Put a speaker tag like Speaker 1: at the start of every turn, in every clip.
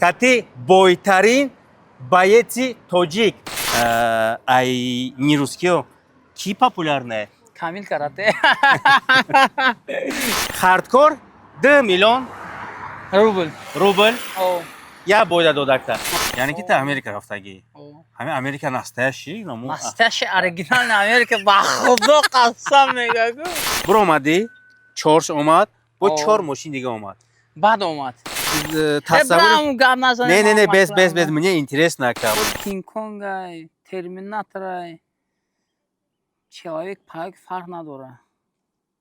Speaker 1: Кати бойтарин боец и тоҷик. Ай нерусскиё ки популярная?
Speaker 2: Камил Карате.
Speaker 1: Хардкор 2 миллион
Speaker 2: рубл.
Speaker 1: Рубл.
Speaker 2: О.
Speaker 1: Я бойда додакта. Яъне ки та Америка рафтагӣ.
Speaker 2: О.
Speaker 1: Ҳамин Америка настоящий наму.
Speaker 2: Настоящий, оригинальный Америка, ба худо қасам мегагу.
Speaker 1: Биромадӣ, чорш омад, бо
Speaker 2: О.
Speaker 1: чор мошин дига омад.
Speaker 2: Баъд омад.
Speaker 1: Тасаввур
Speaker 2: Тасаввур гап назанем.
Speaker 1: Не, не, не, без, без, без, мне интересно, ака.
Speaker 2: Кинг-Конгай, Терминаторай, Человек Паук фарқ надорад.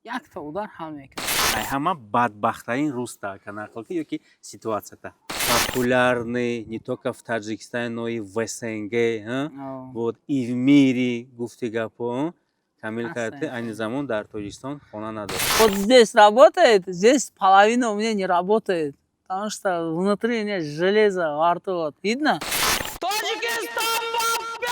Speaker 2: Якта удар ҳал мекунад.
Speaker 1: Ай ҳама бадбахттарин рӯзта, ака, нақл ки ёки ситуацията. Популярный не только в Таджикистане, но и в СНГ, а?
Speaker 2: О.
Speaker 1: Вот и в мире, гуфти гапо, Камил
Speaker 2: Ҳастем.
Speaker 1: Карате айни замон дар Тоҷикистон хона надорад.
Speaker 2: Вот здесь работает, здесь половина у меня не работает. Потому что внутри у меня железо во рту. Вот. Видно? Тоҷикистон ба пеш!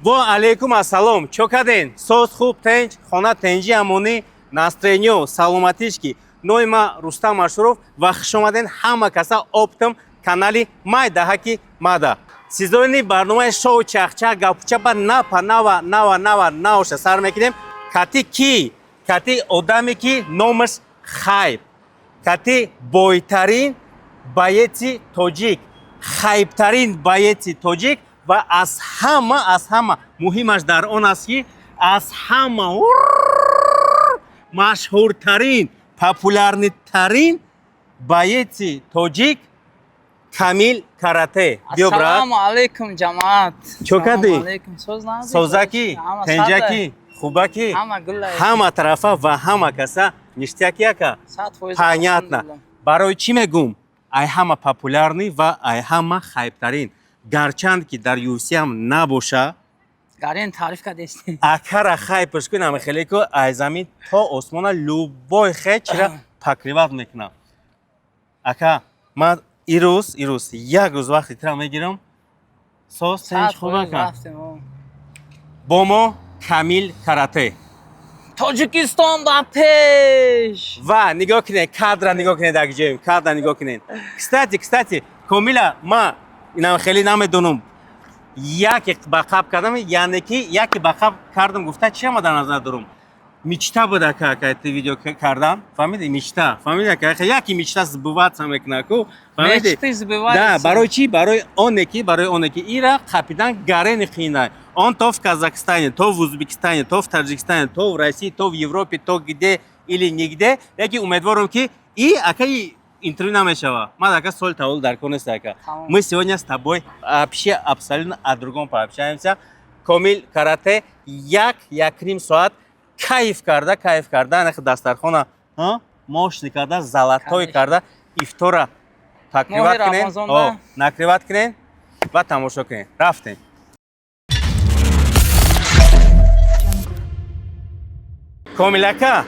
Speaker 1: Во алейкум ассалом, чо каден? Соз, хуб, тенҷ, хона тенҷи, амонӣ, настроение, саломатишки. Номи ма Рустам Машуров ва хушомаден ҳама каса оптом канали Майдаҳаки Мада. Сезони барномаи шоу Чахчах гапучапа напа нава нава нава наоша сар мекунем. Кати ки? Кати одаме ки номаш Хайп. Кати бойтарин боец и тоҷик, хайптарин боец и тоҷик ва аз ҳама муҳимаш дар он аст, ки аз ҳама машҳуртарин, популярный тарин боец и тоҷик Камил Карате. Биё, брат.
Speaker 2: Ассалому алейкум, ҷамоат.
Speaker 1: Чо кардӣ?
Speaker 2: Ассалому алейкум. Соз, наздик.
Speaker 1: Созакӣ?
Speaker 2: Ҳама
Speaker 1: Тенҷакӣ, хубакӣ?
Speaker 2: Ҳама гуллай.
Speaker 1: Ҳама тарафа ва ҳама каса ништяки, ака.
Speaker 2: 100%.
Speaker 1: Понятно.
Speaker 2: Алҳамдулиллах.
Speaker 1: Барои чӣ мегум? Ай ҳама популярный ва ай ҳама хайптарин. Гарчанд ки дар UFC ҳам набоша,
Speaker 2: Гарен таъриф кардести.
Speaker 1: Акара хайпш кун, ама хеле ку ай замин то осмона любой хе чира покрывать мекунам. Ака, ман ирӯз як рӯз вақти тира мегирам. Соз, тенҷ,
Speaker 2: 100%
Speaker 1: хуб, ака.
Speaker 2: Рафтем. О.
Speaker 1: Бо мо Камил Карате.
Speaker 2: Тоҷикистон ба пеш!
Speaker 1: Ва нигоҳ кунед, кадра нигоҳ кунед, дар ҷоем кадра нигоҳ кунед. Кстати, Комила, ма инам хеле намедонам, яке ба қаб кардам, яъне ки яке ба қаб кардам, гуфта чия ма дар назар дорам, мечта буда, ка ты видео кардан, фаҳмиди, мечта, фаҳмиди, ака, яке мечта сбываться мекуна ку, фаҳмиди?
Speaker 2: Мечты сбываются.
Speaker 1: Да, барои чӣ? Барои оне ки ира қапидан гарени қиина. Он то в Казахстане, то в Узбекистане, то в Таджикистане, то в России, то в Европе, то где или нигде. Яки умедворам, ки и ака и интервью намешава. Ман, ака, сол тавол дар кор нест, ака.
Speaker 2: Тамом.
Speaker 1: Мы сегодня с тобой вообще абсолютно о другом пообщаемся. Комил Карате, як якним соат кайф карда, кайф карда, анах дастархона, ҳа? Мошни карда, золотой
Speaker 2: Конечно.
Speaker 1: карда, ифтора покрывать
Speaker 2: Моҳи
Speaker 1: кунен,
Speaker 2: Рамазонда.
Speaker 1: О, накрывать кунен ва тамошо кунен. Рафтем. Комилака,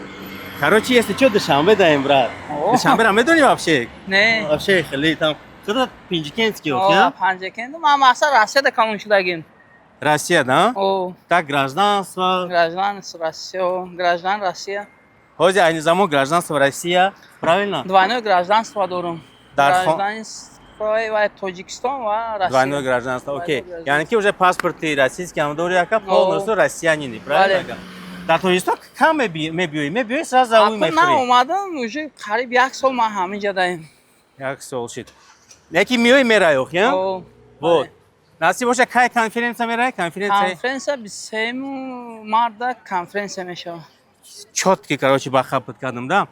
Speaker 1: короче, если что, Душанбе даем, брат.
Speaker 2: О.
Speaker 1: Душанбе медони вообще?
Speaker 2: Не.
Speaker 1: Вообще, хеле там. Худо Пинҷикентский,
Speaker 2: О,
Speaker 1: охи,
Speaker 2: Панҷакент. Ман мақсад Россияда калон шудагим.
Speaker 1: Россия, да?
Speaker 2: О,
Speaker 1: Так, гражданство.
Speaker 2: граждан Россия, граждан Россия.
Speaker 1: Ҳозир айни замон гражданство Россия, правильно?
Speaker 2: Двойное гражданство дорам.
Speaker 1: Дар
Speaker 2: Гражданство ва Тоҷикистон ва Россия.
Speaker 1: Двойное гражданство, окей.
Speaker 2: Двойное гражданство.
Speaker 1: Яъне ки уже паспорти российский ҳам дори, ака, полностью россиянини, правильно?
Speaker 2: Бале.
Speaker 1: Ака? Дар Тоҷикистон кам мебиёӣ, мебиёӣ, сразу уй
Speaker 2: Акун
Speaker 1: мехӯрӣ.
Speaker 2: наомадам, уже қариб як сол ман ҳаминҷа даем.
Speaker 1: Як сол шид. Яки миёӣ, мерай, ох, я?
Speaker 2: О,
Speaker 1: Вот.
Speaker 2: бале.
Speaker 1: Насиб боша, кай конференция мерай? Конференция.
Speaker 2: Конференсия 23 марта конференсия мешавад.
Speaker 1: Чётки, короче, ба хапат кардам, да?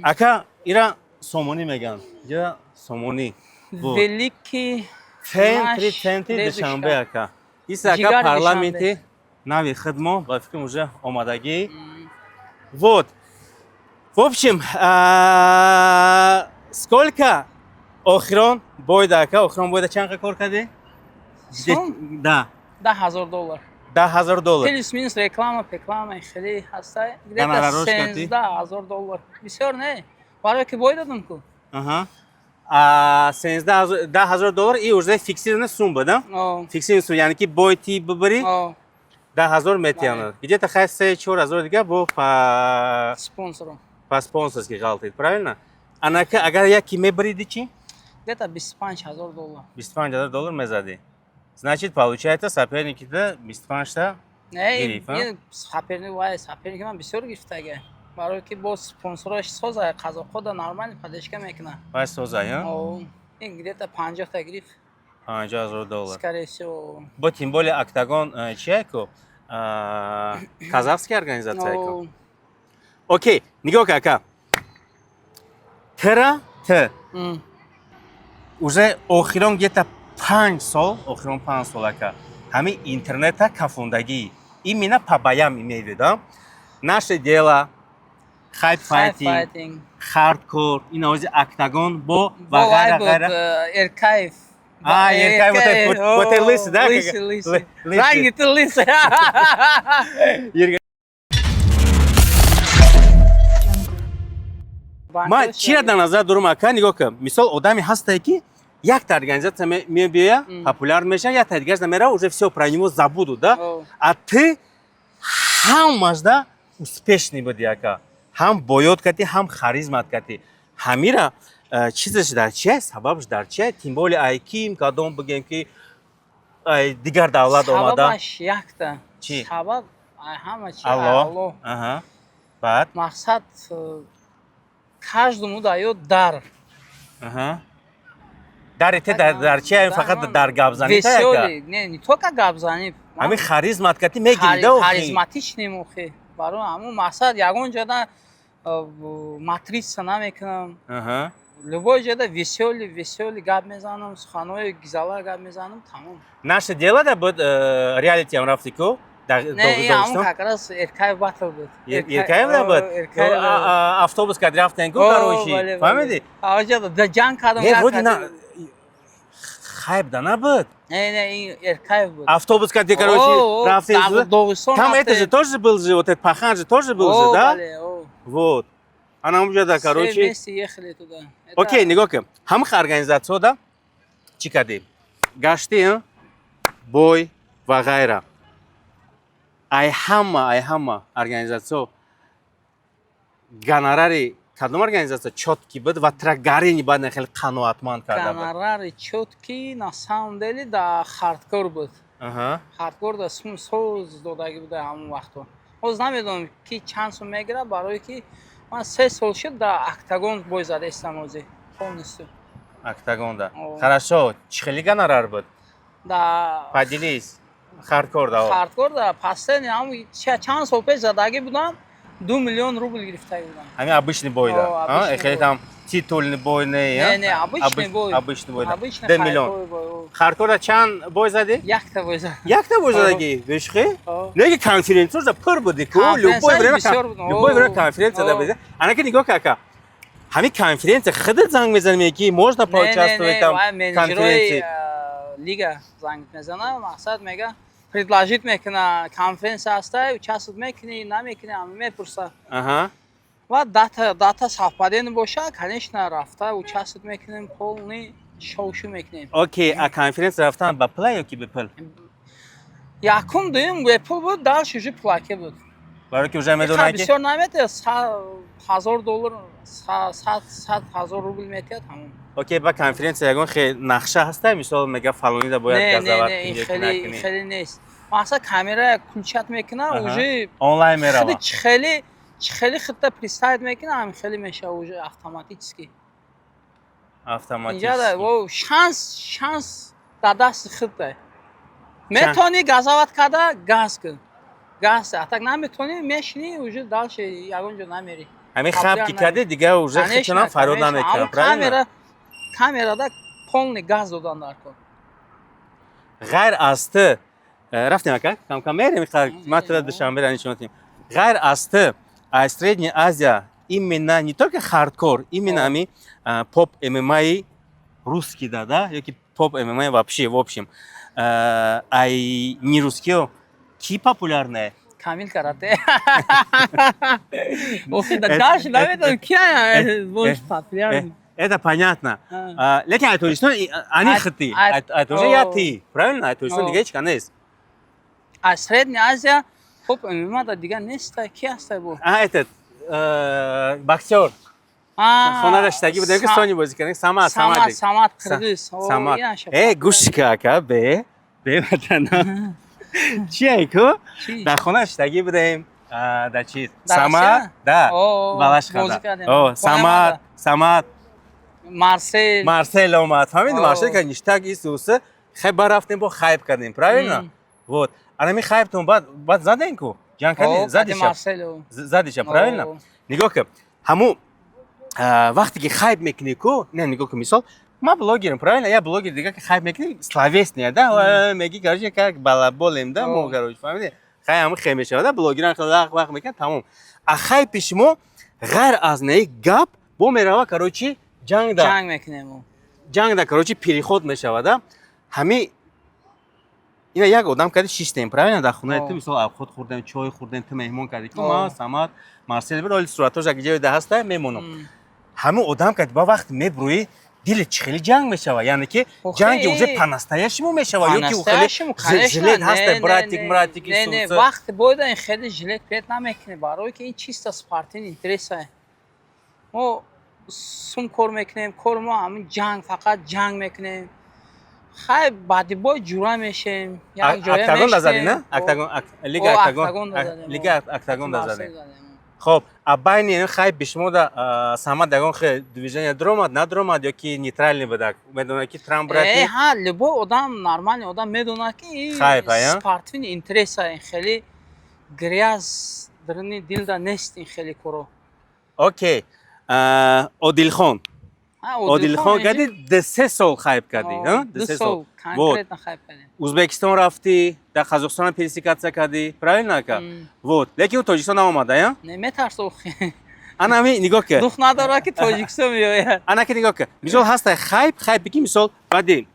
Speaker 1: Ака, ира сомонӣ меган. Ира сомонӣ. Вот.
Speaker 2: Великий
Speaker 1: Центри,
Speaker 2: наш
Speaker 1: центри
Speaker 2: дедушка.
Speaker 1: Душанбе, ака. Иса, ака,
Speaker 2: Ҷигари
Speaker 1: парламенти нави хидмо, ба фикрам, уже омадагӣ. Вот. В общем, сколько охирон бойда, ака, охирон бойда чанд кор кардӣ?
Speaker 2: Сум?
Speaker 1: Да.
Speaker 2: 10 000 доллар.
Speaker 1: 10 000 доллар.
Speaker 2: Плюс минус реклама, пеклама хеле ҳаста. Где-то
Speaker 1: Гонорарҳош кардӣ?
Speaker 2: 13 000 доллар. Бисёр не. Барое ки бой додам ку.
Speaker 1: Аҳа. А 13, 10 000 доллар и уже фиксированная сумма, да?
Speaker 2: О,
Speaker 1: Фиксированная сумма, яъне ки бой ти бибарӣ,
Speaker 2: о.
Speaker 1: 10 000 метиҳанд. Где-то хай 3-4 ҳазор дига бо по
Speaker 2: Спонсором.
Speaker 1: По спонсорски ғалтид, правильно? Анака агар яки мебариди чӣ?
Speaker 2: Где-то 25 000 доллар.
Speaker 1: 25 000 доллар мезадӣ. Значит, получается, соперникида 25-та
Speaker 2: Не,
Speaker 1: гирифт, а?
Speaker 2: ин соперник, вай, соперники ман бисёр гирифтага. Барои ки бо спонсорош соза, қазоқҳо да нормально поддержка мекунад.
Speaker 1: Вай соза, я?
Speaker 2: О, ин где-то 50-та гирифт.
Speaker 1: 50 000 доллар.
Speaker 2: Скорее всего.
Speaker 1: Бо тем более октагон чия ку? Казахская организация ку.
Speaker 2: О,
Speaker 1: Окей, нигоҳ ка, ака. Тра т уже охирон где-то 5 сол, охирон 5 сол, ака. Ҳамин интернета кафондагӣ. Именно по боям имею в виду. Наше дело, хайп файтинг,
Speaker 2: файтинг.
Speaker 1: Хардкор, ин овози октагон бо ва
Speaker 2: Бо вай
Speaker 1: ғайра
Speaker 2: буд,
Speaker 1: ғайра.
Speaker 2: Эркаев.
Speaker 1: А, Эркаев, вот это лысый, да?
Speaker 2: Лысый, лысый.
Speaker 1: Лысый.
Speaker 2: Ранги ты лысый.
Speaker 1: Ман чира дар назар дорум, ака, нигоҳ кун. Мисол, одаме ҳастае, ки якта организация мебиёя, популяр мешава, якта дигараш намерава, уже всё, про него забудут, да?
Speaker 2: О.
Speaker 1: А ты ҳамашда успешный буди, ака. Ҳам боёт кардӣ, ҳам харизмат кардӣ. Ҳамира чизаш дар чия, сабабш дар чия? Тем более ай ким кадом бигем, ки ай дигар давлат омада.
Speaker 2: Сабабаш якта.
Speaker 1: Чӣ?
Speaker 2: Сабаб ай ҳама чи
Speaker 1: Алло.
Speaker 2: Алло.
Speaker 1: Аҳа. Баъд?
Speaker 2: Мақсад, каждому даёт дар.
Speaker 1: Аҳа. Дари те дар чия, фақат дар гапзанӣ та, ака?
Speaker 2: Весёлый. Не, не только гапзанӣ.
Speaker 1: Ҳамин харизмат кардӣ, мегирида охи.
Speaker 2: Харизматичный мохи. Барои ҳамун мақсад ягон ҷода матрица намекунам. Любой ҷода весёлый, весёлый гап мезанам, суханҳои гизала гап мезанам, тамом.
Speaker 1: Наше дело да буд, реалитиам рафти ку? Дар
Speaker 2: Не, ин ҳамун
Speaker 1: Догистон?
Speaker 2: как раз Эркаев батл буд.
Speaker 1: Эркаев да буд?
Speaker 2: Эркаев.
Speaker 1: Автобус кад рафтен ку, короче. Фаҳмидӣ?
Speaker 2: Оҷа да ҷанг кардам.
Speaker 1: Не,
Speaker 2: як
Speaker 1: вроде на
Speaker 2: кардем.
Speaker 1: хайп да набуд.
Speaker 2: Не, не, ин Эркаев буд.
Speaker 1: Автобус кад, короче,
Speaker 2: О, о,
Speaker 1: рафтен.
Speaker 2: Догистон
Speaker 1: Там это
Speaker 2: рафтем.
Speaker 1: же тоже был же, вот этот пахан же тоже был же,
Speaker 2: О,
Speaker 1: да?
Speaker 2: бале, о.
Speaker 1: Вот. Ана ҳамуҷа да,
Speaker 2: Все
Speaker 1: короче.
Speaker 2: вместе ехали туда. Это-
Speaker 1: Окей, нигоҳ кун. Ҳамаха организатсио да чӣ кардем? Гаштем, бой ва ғайра. Ай ҳама организатсио гонорари кадом организатсия чёткий буд ва трагарини баъд хеле қаноатманд карда буд?
Speaker 2: Гонорари чёткий на самом деле да хардкор буд. Хардкор да сум соз додагӣ буда ҳамон вақто. Ҳоз намедонам, ки чанд сум мегирад, барое ки ман 3 сол шуд да октагон бой зада истам ҳозир полностью.
Speaker 1: Октагонда.
Speaker 2: О.
Speaker 1: Хорошо, чӣ хели гонорар буд?
Speaker 2: Да
Speaker 1: Поделись. Хардкор да.
Speaker 2: Хардкор да последний ҳамон чанд сол пеш задагӣ будам, 2 миллион рубл гирифтагӣ будам.
Speaker 1: Ҳамин обычный бой да.
Speaker 2: О, обычный
Speaker 1: Хеле
Speaker 2: бой.
Speaker 1: там титульный бой не,
Speaker 2: Не, не, обычный бой.
Speaker 1: Обычный бой да.
Speaker 2: Обычный
Speaker 1: 2 миллион.
Speaker 2: хардкор бой, о.
Speaker 1: Хардкорда чанд бой задӣ?
Speaker 2: Якта бой задам.
Speaker 1: Якта бой
Speaker 2: О.
Speaker 1: задагӣ? Бешухӣ?
Speaker 2: О.
Speaker 1: Неги конференсияда пур буди ку, любой время
Speaker 2: бисёр буд.
Speaker 1: любой время
Speaker 2: О.
Speaker 1: конференсия да
Speaker 2: О.
Speaker 1: буди. Анаки нигоҳ ка, ака. Ҳамин конференсия худат занг мезанӣ, ки можно
Speaker 2: Не, не,
Speaker 1: поучаствовать
Speaker 2: не,
Speaker 1: там
Speaker 2: вай менеҷерои
Speaker 1: конференции?
Speaker 2: Лига занг мезана, мақсад мега, предложить мекуна, конференсия ҳастай, участвовать мекунӣ, намекунӣ, ҳама мепурса. Ва дата совпадение боша, конечно, рафта участвовать мекунем, полный шоу-шу мекунем.
Speaker 1: Окей, а конференсия рафтан ба пула ё ки бепул?
Speaker 2: Якум, дуюм бепул буд, дальше уже пулаке буд.
Speaker 1: Барои ки уже медонанд, ки
Speaker 2: Бисёр наметиҳад, 1000 доллар, 100 000 рубл метиҳад, ҳамон.
Speaker 1: Окей, ба конференсия ягон хе нақша ҳаста, мисол, мега фалонида бояд
Speaker 2: Не, не,
Speaker 1: газават
Speaker 2: не, ин
Speaker 1: кунӣ ё ки
Speaker 2: хеле
Speaker 1: накунӣ?
Speaker 2: Хеле нест. Мақсад, камера включать мекуна, уже
Speaker 1: Онлайн
Speaker 2: худи
Speaker 1: мерава.
Speaker 2: Чӣ хеле худта представить мекуна, ҳамин хеле мешава уже автоматически. Инҷа
Speaker 1: Автоматически.
Speaker 2: во шанс дар дасти худта. Метавонӣ газават карда, газ кун. Газ, а так наметавонӣ, мешинӣ, уже дальше ягон ҷо намерӣ.
Speaker 1: Ҳамин хаб ки кардӣ, дига уже хичонам фарёд намекунам, правильно?
Speaker 2: Камерада полный газ додан дар кор.
Speaker 1: Ғайр аз ту рафтем, ака, камкам мерем, ма тура Душанбера нишон додем. Ғайр аз ту, аз Средняя Азия, именно не только хардкор, именно ами поп ММА русский да, ёки поп ММА вообще, в общем, ай не русскио ки популярная?
Speaker 2: Камил Карате. Охи, да дальше намедонам кия больше популярный.
Speaker 1: Это понятно. Лекин ай Тоҷикистон ани хити. Ай Тоҷикистон я ты, правильно? Ай Тоҷикистон дига ҳеч ка нест.
Speaker 2: Аз Средняя Азия топ ММА да дигар неста. Ки ҳастай бо?
Speaker 1: А, этот боксер. Хона даштагӣ будем, ки сони бозӣ кардем. Самад,
Speaker 2: Самад.
Speaker 1: Самад.
Speaker 2: Самад, қирғиз.
Speaker 1: Самад. Э, гӯш ка, ака, бе. Бе, ватана. Чи ай ку? Дар хона штагӣ будем. Дар чиз? Самад, да. Балашхада. О, Самад, Самад.
Speaker 2: Марсел.
Speaker 1: Марсел омад. Фаҳмидӣ, Марсел ка ништак исуса. Хай ба рафтем, бо хайп кардем, правильно? Вот. Анами хайптон баъд задем ку? Ҷанг кардем, задиша. Задиша, правильно? Нигоҳ кун. Ҳамун вақте ки хайп мекунӣ ку, не, нигоҳ кун, мисол, ман блогерам, правильно? Я блогер дига ки хайп мекунӣ, словесный, да, меги, короче, как балаболем, да, мо, короче, фаҳмидӣ? Хай ҳамун хел мешавад, да, блогеран хел вақ вақ мекунад, тамом. А хайпи шумо ғайр аз неи гап бо мерава, короче, ҷангда.
Speaker 2: Ҷанг мекунем.
Speaker 1: Ҷангда, короче, переход мешавад, да. Ҳами ина як одам кади шиштем, правильно, дар хонаи ту, мисол, абход хӯрдем, чой хӯрдем, ту меҳмон кардӣ ку, ман, Самад, Марсел бир, оли суратош як ҷои да ҳаста, мемонам. Ҳамин одам кади ба вақт мебурӯӣ, дилет чӣ хеле ҷанг мешава, яъне ки ҷанги уже по-настоящему мешава ё ки хеле жилет ҳаста, братик, мратик?
Speaker 2: Не, вақти боида ин хеле жилет пет намекунӣ, барое ки ин чисто спортивный интереса. Мо сум кор мекунем, кори мо ҳамин ҷанг, фақат ҷанг мекунем. Хай, баъди бой ҷура мешем.
Speaker 1: Октагон дазадӣ, на? Октагон, лига, октагон, лига октагон дазадем. Хоб, а байни хайп шумо да Самад ягон хе движение дуромад, надуромад ё ки нейтральный будак? Медонад ки Трамп брати?
Speaker 2: Ҳа, любой одам, нормальный одам медонад, ки
Speaker 1: хайп
Speaker 2: спортивный интереса, ин хеле грязь даруни дилда нест ин хеле коро.
Speaker 1: Окей, Одилхон. Одилхон кади 2-3 сол хайп кардӣ.
Speaker 2: 2 сол конкретно хайп кардем.
Speaker 1: Узбекистон рафтӣ, дар Қазоқистон пересекаться кардӣ, правильно, ака? Вот, лекин ӯ Тоҷикистон наомада, я?
Speaker 2: Не, метарсо.
Speaker 1: Ана ами нигоҳ ка.
Speaker 2: Дух надора, ки Тоҷикистон меояд.
Speaker 1: Ана ки нигоҳ ка, мисол, ҳаста хайп, хайпе ки, мисол, баъди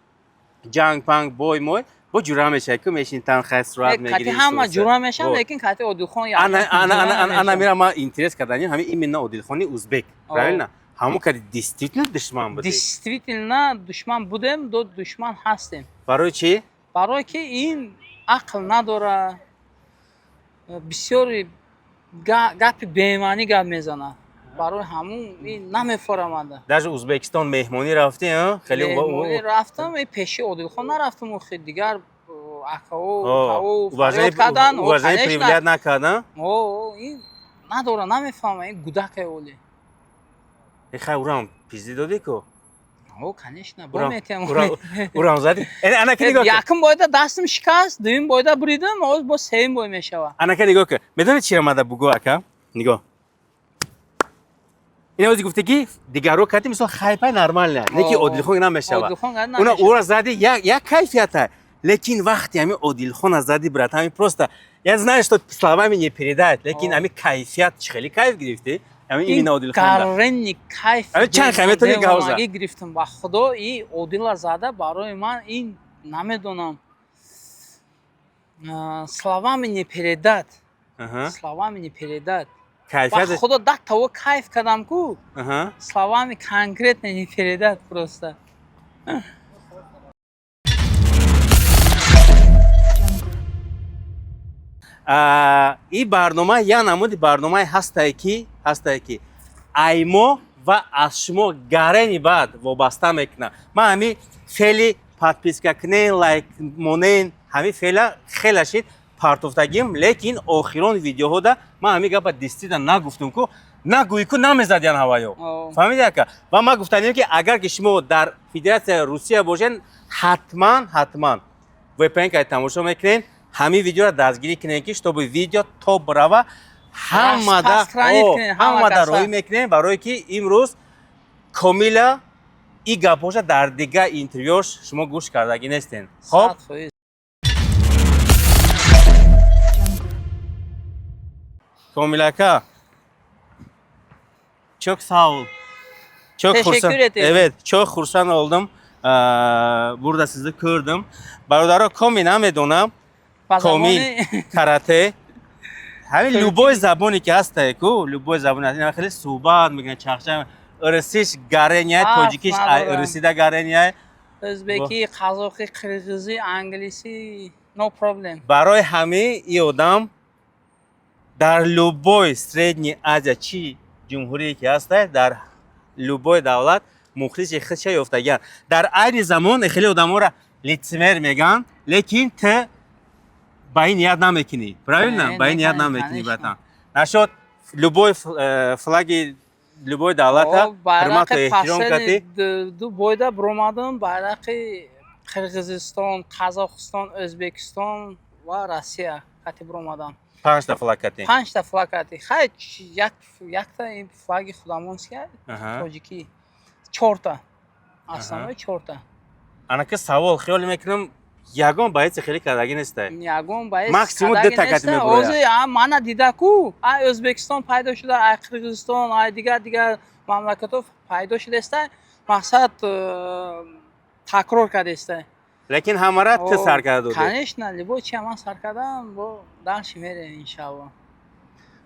Speaker 1: ҷанг, панг, бой, мой, бо ҷура мешавад ку, мешин тан, хай, сурат
Speaker 2: мегирӣ. Ҳама ҷура мешаванд, лекин кати Одилхон.
Speaker 1: Ана мира ма интерес кардани ҳами именно Одилхони узбек, правильно? Ҳамон кади действительно душман будем?
Speaker 2: Действительно душман будем, до душман ҳастем.
Speaker 1: Барои чӣ?
Speaker 2: Барое ки ин ақл надора, бисёри гапи бемаънӣ гап мезанад, барои ҳамун ин намефорамада.
Speaker 1: Даже Узбекистон меҳмонӣ рафтӣ?
Speaker 2: Хеле меҳмонӣ рафтам и пеши Одилхон нарафтам, охи дигар акао
Speaker 1: фарёд кардан. Уважение проявлять накардан?
Speaker 2: Ин надора, намефаҳма, ин гудакай оле.
Speaker 1: Хай, урам пизди додӣ ку?
Speaker 2: О, конечно, бо метиҳам.
Speaker 1: Урам задӣ. Анака нигоҳ.
Speaker 2: Якум бойда дастам шикаст, дуюм бойда буридам, оз бо сеюм бой мешавад.
Speaker 1: Анака нигоҳ кун, медонӣ чира мада бугӯ, ака? Нигоҳ, ина ози гуфте ки дигарро кардӣ, мисол, хайпай нормально, не ки Одилхон намешавад. Уна ура зади, як кайфията, лекин вақти ҳами Одилхона зади, брат, ҳами просто, я знаю, что словами не передать, лекин ҳами кайфият, чӣ хеле кайф гирифтӣ ҳами именно Одилхон?
Speaker 2: Гаррени кайф.
Speaker 1: Ҳами чанд хай метавонӣ гавза?
Speaker 2: Гирифтам, ба худо, и Одила зада барои ман ин намедонам, словами не передать, словами не передать.
Speaker 1: Кайфият.
Speaker 2: Худо, да того кайф кардам ку, словами конкретно не передать просто.
Speaker 1: Ин барнома як намуди барномае ҳастае, ки аймо ва аз шумо гарени баъд вобаста мекунад. Ман ҳами феъли подписка кунен, лайк монен, ҳами феъла хеле шид партофтагим, лекин охирон видеоҳода ман ҳами гапа действительно нагуфтум ку, нагӯӣ ку намезадиян ҳаваё, фаҳмиди, ака? Ва ман гуфтанем, ки агар ки шумо дар Федератсияи Русия бошед, ҳатман, ҳатман VPN кай тамошо мекунед, ҳамин видеоро дастгирӣ кунед, ки чтобы видео топ рава, ҳамада роҳӣ мекунем, барое ки имрӯз Комила и гапҳоша дар дигар интервюош шумо гӯш кардагӣ нестен. Хоб, Комил ака, çok sağ ol. Çok
Speaker 2: Teşekkür ederim.
Speaker 1: Evet, çok xursand oldum. Burada sizi gördüm. Бародаро, Коми намедонам. Комил карате. Ҳамин любой забоне ки ҳастае ку, любой забоне ҳаст, хеле суҳбат мекунад, чахча. Русиш гареняй, тоҷикиш русида гареняй.
Speaker 2: Ӯзбекӣ, қазоқӣ, қирғизӣ, англисӣ. No problem.
Speaker 1: Барои ҳамин и одам дар любой Средний Азия, чӣ ҷумҳурие ки ҳаста, дар любой давлат мухлиси худша ёфтагианд. Дар айни замон хеле одаморо лицемер мегӯянд, лекин ту ба ин ният намекунӣ, правильно?
Speaker 2: Не,
Speaker 1: Ба ин ният
Speaker 2: не,
Speaker 1: намекунӣ,
Speaker 2: конечно.
Speaker 1: братан. Нашод любой флаги любой давлата ҳурмату
Speaker 2: Байрақи
Speaker 1: эҳтиром кардӣ.
Speaker 2: последний ду бойда буромадам, байрақи Қирғизистон, Қазоқистон, Ӯзбекистон ва Россия қати буромадам.
Speaker 1: Панҷта флаг кардӣ.
Speaker 2: Панҷта флаг қати. Хай, якта ин флаги худамонский, тоҷикӣ, чорта, основной чорта.
Speaker 1: Анака савол, хиёл мекунам, ягон боеци хеле кардагӣ нестай.
Speaker 2: Ягон боец
Speaker 1: Максимум
Speaker 2: кардагӣ
Speaker 1: ду такати
Speaker 2: неста.
Speaker 1: мебурояд.
Speaker 2: Ҳозир мана дида ку, ай Ӯзбекистон пайдо шуда, ай Қирғизистон, ай дигар дигар мамлакатҳо пайдо шудаста, мақсад такрор кардеста.
Speaker 1: Лекин ҳамара ту сар карда додӣ.
Speaker 2: Конечно, любой чи ман сар кардам, бо дальше мерем, иншалло.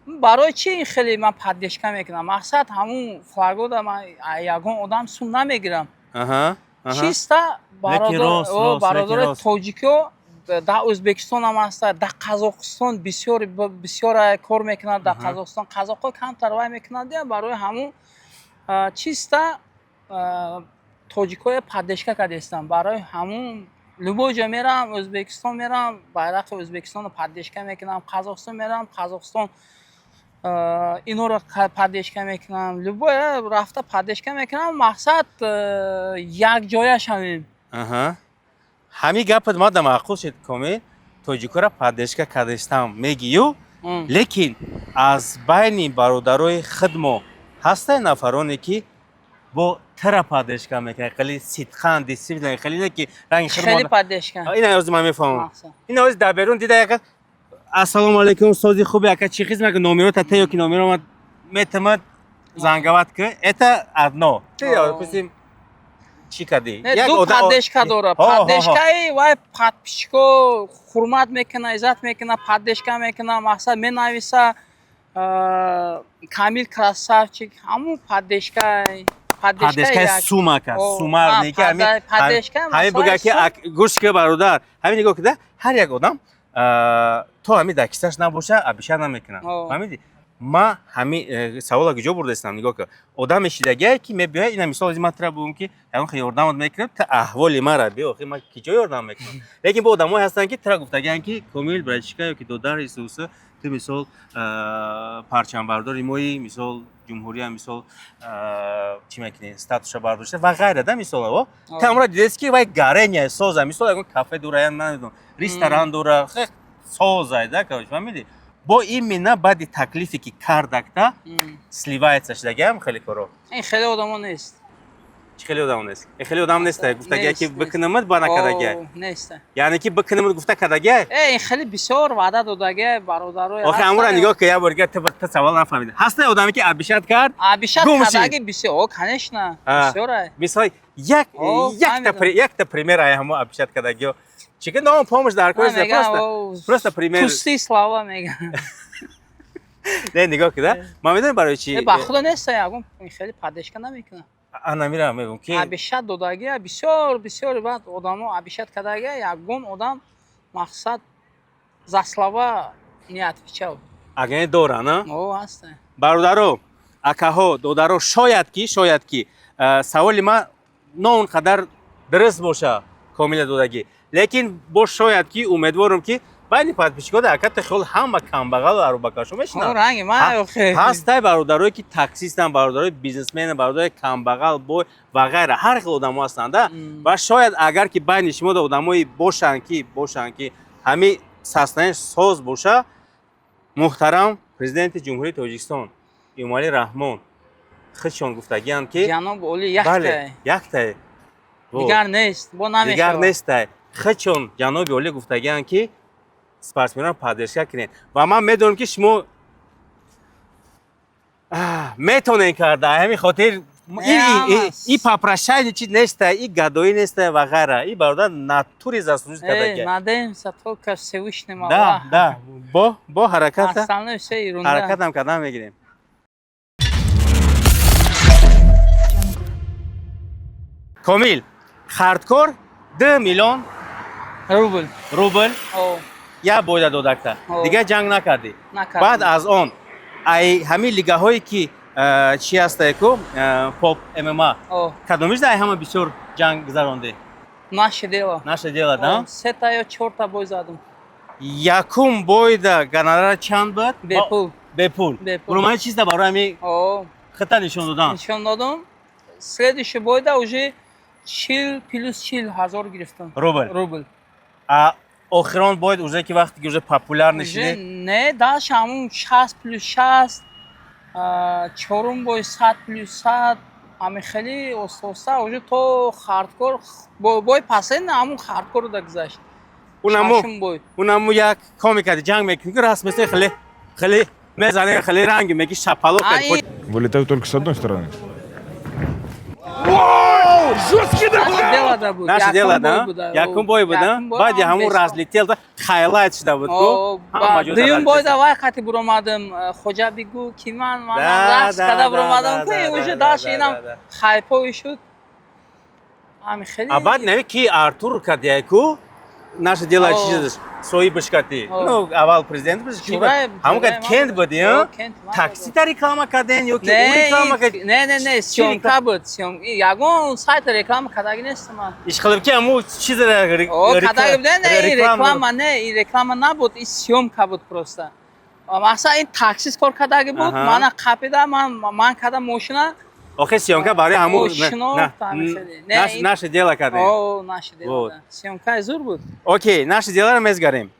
Speaker 2: Барои чи ин хеле ман поддержка мекунам? Мақсад, ҳамун флагода ман ягон одам сум намегирам.
Speaker 1: Аҳа, аҳа.
Speaker 2: Чисто
Speaker 1: Лекин рост, рост, лекин
Speaker 2: бародарои
Speaker 1: рост.
Speaker 2: тоҷикиҳо дар Ӯзбекистон ҳам ҳаста, дар Қазоқистон бисёр бисёр кор мекунанд дар Қазоқистон. Қазоқҳо камтар вай мекунанд, барои ҳамун чисто тоҷикҳоя поддержка кардастам. Барои ҳамун любой ҷо мерам, Ӯзбекистон мерам, байрақи Ӯзбекистонро поддержка мекунам, Қазоқистон мерам, Қазоқистон инора поддержка мекунам, любой рафта поддержка мекунам. Мақсад, якҷоя шавем.
Speaker 1: Аҳа. Ҳамин гапат ма да маъқул шуд, Комил. Тоҷикоро поддержка кардастам мегию, лекин аз байни бародарои худмо ҳастай нафароне, ки бо тира поддержка мекунанд, хеле сидқан, дисциплина, хеле не ки ранги
Speaker 2: Хеле
Speaker 1: худмо.
Speaker 2: поддержка.
Speaker 1: Ина ҳозир ман мефаҳмам.
Speaker 2: Мақсад.
Speaker 1: Ина ҳозир дар берун дида яка: «Ассалому алайкум, сози хуби, ака, чӣ хизмат?» Номерота те ё ки номеро метамад, занговат ки, это одно. Ты, допустим, чӣ кардӣ?
Speaker 2: Не, ду поддержка дора.
Speaker 1: Ҳо, ҳо, ҳо.
Speaker 2: Поддержкаи вай подписчико ҳурмат мекуна, иззат мекуна, поддержка мекуна, мақсад, менависа: «Камил красавчик». Ҳамун поддержкаи
Speaker 1: Поддержкаи сума кард, сумар не ки ҳамин
Speaker 2: поддержка
Speaker 1: ҳамин буга ки гӯш ки, бародар, ҳамин нигоҳ кида, ҳар як одам то ҳамин дар кисаш набоша, обещать намекунад. Фаҳмидӣ? Ма ҳамин савола куҷо бурдаистам? Нигоҳ ки, одаме шидагие ки мебиёяд, ина мисол, ман тира бугум ки ягон хел ёрдамат мекунам, та аҳволи мара биё, охи ман киҷо ёрдам мекунам? Лекин бо одамое ҳастанд, ки тира гуфтагианд, ки «Комил, братишка» ё ки «Додар Исуса, ту мисол парчамбардори мои, мисол, ҷумҳурия, мисол, чӣ мекунӣ, статуша бардошта» ва ғайра да. Мисол, о та амро дидест, ки вай гарения соза, мисол, ягон кафе дора, я намедонам, ресторан дора, созай да, короче, фаҳмидӣ? Бо именно баъди таклифе ки кардакта, сливается шудагиам хеле коро.
Speaker 2: Ин хеле одамо нест.
Speaker 1: Чӣ хеле одамо нест? Ин хеле одам нест, гуфтагия ки
Speaker 2: Нест, нест.
Speaker 1: бикунамад, ба накардагия?
Speaker 2: О, нест.
Speaker 1: Яъне ки бикунамад гуфта кардагия?
Speaker 2: Ин хеле бисёр ваъда додагия бародарои.
Speaker 1: Охи, амура нигоҳ ки, як бор дига ту савол нафаҳмиди. Ҳаста одаме, ки обещать кард,
Speaker 2: Обещать
Speaker 1: гум шид?
Speaker 2: кардаги бисёр. О, конечно, бисёр.
Speaker 1: Мисол, як якта
Speaker 2: Фаҳмидам.
Speaker 1: Якта пример ай ҳамо обещать кардагиё. Чӣ ки ном помощь дар кор нест, просто пример.
Speaker 2: Пустые слова мегӯям.
Speaker 1: Не, нигоҳ кида, ман медонам барои чӣ.
Speaker 2: Ба худо нест, ягон хеле поддержка намекунам.
Speaker 1: Ана мирам, мегӯм ки
Speaker 2: Обещать додагия бисёр бисёр, баъд одамо обещать кардагия, ягон одам, мақсад, за слова не отвечал.
Speaker 1: Агане дора, на?
Speaker 2: О, ҳаста.
Speaker 1: Бародаро, акаҳо, додаро, шояд ки саволи ман на он қадар дуруст боша, Комила додагӣ, лекин бо шояд ки, умедворам, ки байни подписчикода аката хел ҳама камбағалу арӯбакашо мешинанд.
Speaker 2: Ранги ман охе.
Speaker 1: Ҳастай бародарое, ки таксистанд, бародарои бизнесменанд, бародарои камбағал, бой ва ғайра, ҳар хел одамо ҳастанда. Ва шояд, агар ки байни шумо да одамое бошанд, ки ҳамин саснае соз боша, муҳтарам президенти Ҷумҳурии Тоҷикистон Эмомалӣ Раҳмон худшон гуфтагианд, ки
Speaker 2: Ҷаноб Олӣ
Speaker 1: бале,
Speaker 2: яктае.
Speaker 1: Яктае. Во.
Speaker 2: Дигар нест, бо
Speaker 1: Дигар
Speaker 2: намешавад.
Speaker 1: нестай. Худшон ҷаноби олӣ гуфтагианд, ки спортсменро поддержка кунед, ва ман медонам, ки шумо метонем карда. Ҳамин хотир и попрошайничать неста, и гадоӣ неста ва ғайра. И бародар натури заслужить кардагия.
Speaker 2: Надеемся только Всевышнему
Speaker 1: Да.
Speaker 2: Аллаху.
Speaker 1: Да, бо ҳараката
Speaker 2: Остальное все ерунда.
Speaker 1: ҳаракатам кардан мегирем. Комил, хардкор 2 миллион
Speaker 2: Рубл.
Speaker 1: Рубл.
Speaker 2: О.
Speaker 1: Як бой да додакта.
Speaker 2: О.
Speaker 1: Дигар ҷанг накардӣ?
Speaker 2: Накардам.
Speaker 1: Баъд аз он ай ҳамин лигаҳое ки чи ҳастае ку, поп ММА,
Speaker 2: О.
Speaker 1: кадомиш дай ҳама бисёр ҷанг гузарондӣ?
Speaker 2: Наше дело.
Speaker 1: Наше дело, да?
Speaker 2: О, сета ё чорта бой задам.
Speaker 1: Якум бойда гонорар чанд буд?
Speaker 2: Бепул.
Speaker 1: Бепул.
Speaker 2: Бепул.
Speaker 1: Урумани чизда барои ҳами
Speaker 2: О.
Speaker 1: хита нишон додан.
Speaker 2: Нишон додам. Следующий бойда уже 40 плюс 40 ҳазор гирифтам.
Speaker 1: Рубл.
Speaker 2: Рубл.
Speaker 1: А охирон бойд уже ки вақте ки уже популярный
Speaker 2: Уже
Speaker 1: шидӣ?
Speaker 2: Не, дальше ҳамун 60 плюс 60, чорум бой 100 плюс 100, ҳами хеле оста-оста уже то хардкор бой последний ҳамун хардкор да гузашт.
Speaker 1: Унаму
Speaker 2: Шашум бой.
Speaker 1: Унаму як комикади ҷанг мекунӣ ки раст месе, хеле хеле мезане, хеле ранги меги шапало.
Speaker 2: А, и-
Speaker 3: Вылетают только с одной стороны.
Speaker 2: Наше дело да буд.
Speaker 1: Наше
Speaker 2: Якум
Speaker 1: дело
Speaker 2: бой
Speaker 1: да.
Speaker 2: буда.
Speaker 1: Якум бой буда.
Speaker 2: Якум бой
Speaker 1: Баъди
Speaker 2: ҳам
Speaker 1: ҳамун разлетел да, хайлайт шуда буд ку.
Speaker 2: О,
Speaker 1: Ҳама ҷо
Speaker 2: дуюм бой
Speaker 1: разлетел.
Speaker 2: Да вай қати буромадам, хоҷа бигӯ ки ман манам рақс
Speaker 1: да,
Speaker 2: када буромадам ку, уже дальше инам хайповый шуд. Ҳами хеле.
Speaker 1: А баъд нави ки Артур кардия ку, наше дело.
Speaker 2: О.
Speaker 1: Чиз соҳибаш кардӣ.
Speaker 2: О.
Speaker 1: Ну, аввал президент буд ки? Ҳамун кад
Speaker 2: Ҷураев
Speaker 1: кент
Speaker 2: ман
Speaker 1: буди?
Speaker 2: буд. О, кент ман
Speaker 1: Таксита реклама карден ё ки
Speaker 2: Не,
Speaker 1: ӯ реклама кард?
Speaker 2: Не, не, не, съёмка буд. Ягон сайт реклама кардаги нестам ман.
Speaker 1: Ишқилиб ки ҳамун чизра.
Speaker 2: О, кардаги буда, не, ин реклама не, ин реклама набуд, ин съёмка буд просто. Масалан, ин таксист кор кардаги буд, мана қапида, ман кардам мошина.
Speaker 1: Охи съёмка барои ҳамун
Speaker 2: О, шинохт ҳами хеле. Не,
Speaker 1: наше дело кардем.
Speaker 2: О, наше дело.
Speaker 1: Вот.
Speaker 2: Да. Съёмкаи зур буд.
Speaker 1: Окей, наше делоро мезгарем.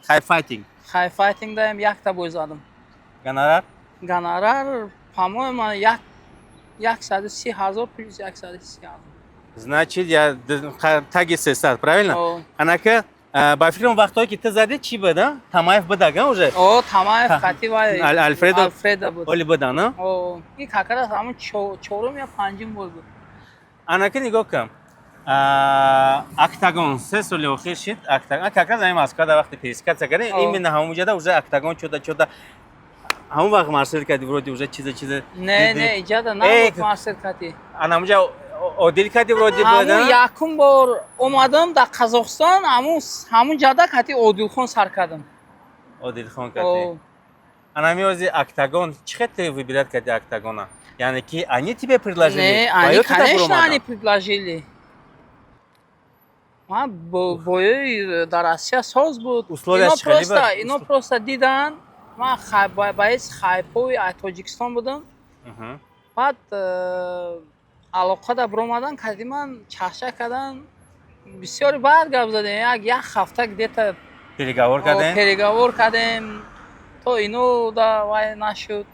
Speaker 1: Хай файтинг.
Speaker 2: Хай файтинг даем якта бой задам.
Speaker 1: Гонорар?
Speaker 2: Гонорар, по-моему, 130 ҳазор плюс 130 ҳазор.
Speaker 1: Значит, я таги 300, правильно?
Speaker 2: О.
Speaker 1: Анака, ба фикрам, вақтое ки ту задӣ, чӣ буд, а? Тамаев будага уже?
Speaker 2: О, Тамаев қати вай
Speaker 1: Альфредо.
Speaker 2: Альфредо буд.
Speaker 1: Оли будан, а?
Speaker 2: О, ин как раз ҳамун чорум ё панҷум бой буд.
Speaker 1: Анака, нигоҳ кун. Октагон 3 соли охир шид. Октагон как раз ҳамин Москва да вақте пересекаться кардем,
Speaker 2: О.
Speaker 1: именно ҳамон ҷода уже октагон чода чода ҳамон вақт Марсел кади вроде уже чиза чиза.
Speaker 2: Не, не, иҷада набуд Марсел кати.
Speaker 1: Ана ҳамунҷа Одил кади вроде буд,
Speaker 2: Ҳамун
Speaker 1: а?
Speaker 2: якум бор омадам дар Қазоқистон, ҳамун ҷада кати Одилхон сар кардам.
Speaker 1: Одилхон кади.
Speaker 2: О.
Speaker 1: Ана ҳамин октагон чӣ хел ты выбирать кади октагона? Яъне ки они тебе предложили?
Speaker 2: Не,
Speaker 1: Ва
Speaker 2: они,
Speaker 1: ё ту да
Speaker 2: конечно,
Speaker 1: буромадан?
Speaker 2: они предложили. Ман бои дар Россия соз буд.
Speaker 1: Условияш
Speaker 2: Ино
Speaker 1: чӣ хеле
Speaker 2: просто
Speaker 1: буд?
Speaker 2: ино просто дидан, ман боец хайповый аз Тоҷикистон будам. Баъд алоқа да биромадан, кади ман чахчах кардан, бисёри баъд гап задем, як ҳафта где-то.
Speaker 1: Переговор кардем?
Speaker 2: Переговор кардем, то ино да вай нашуд,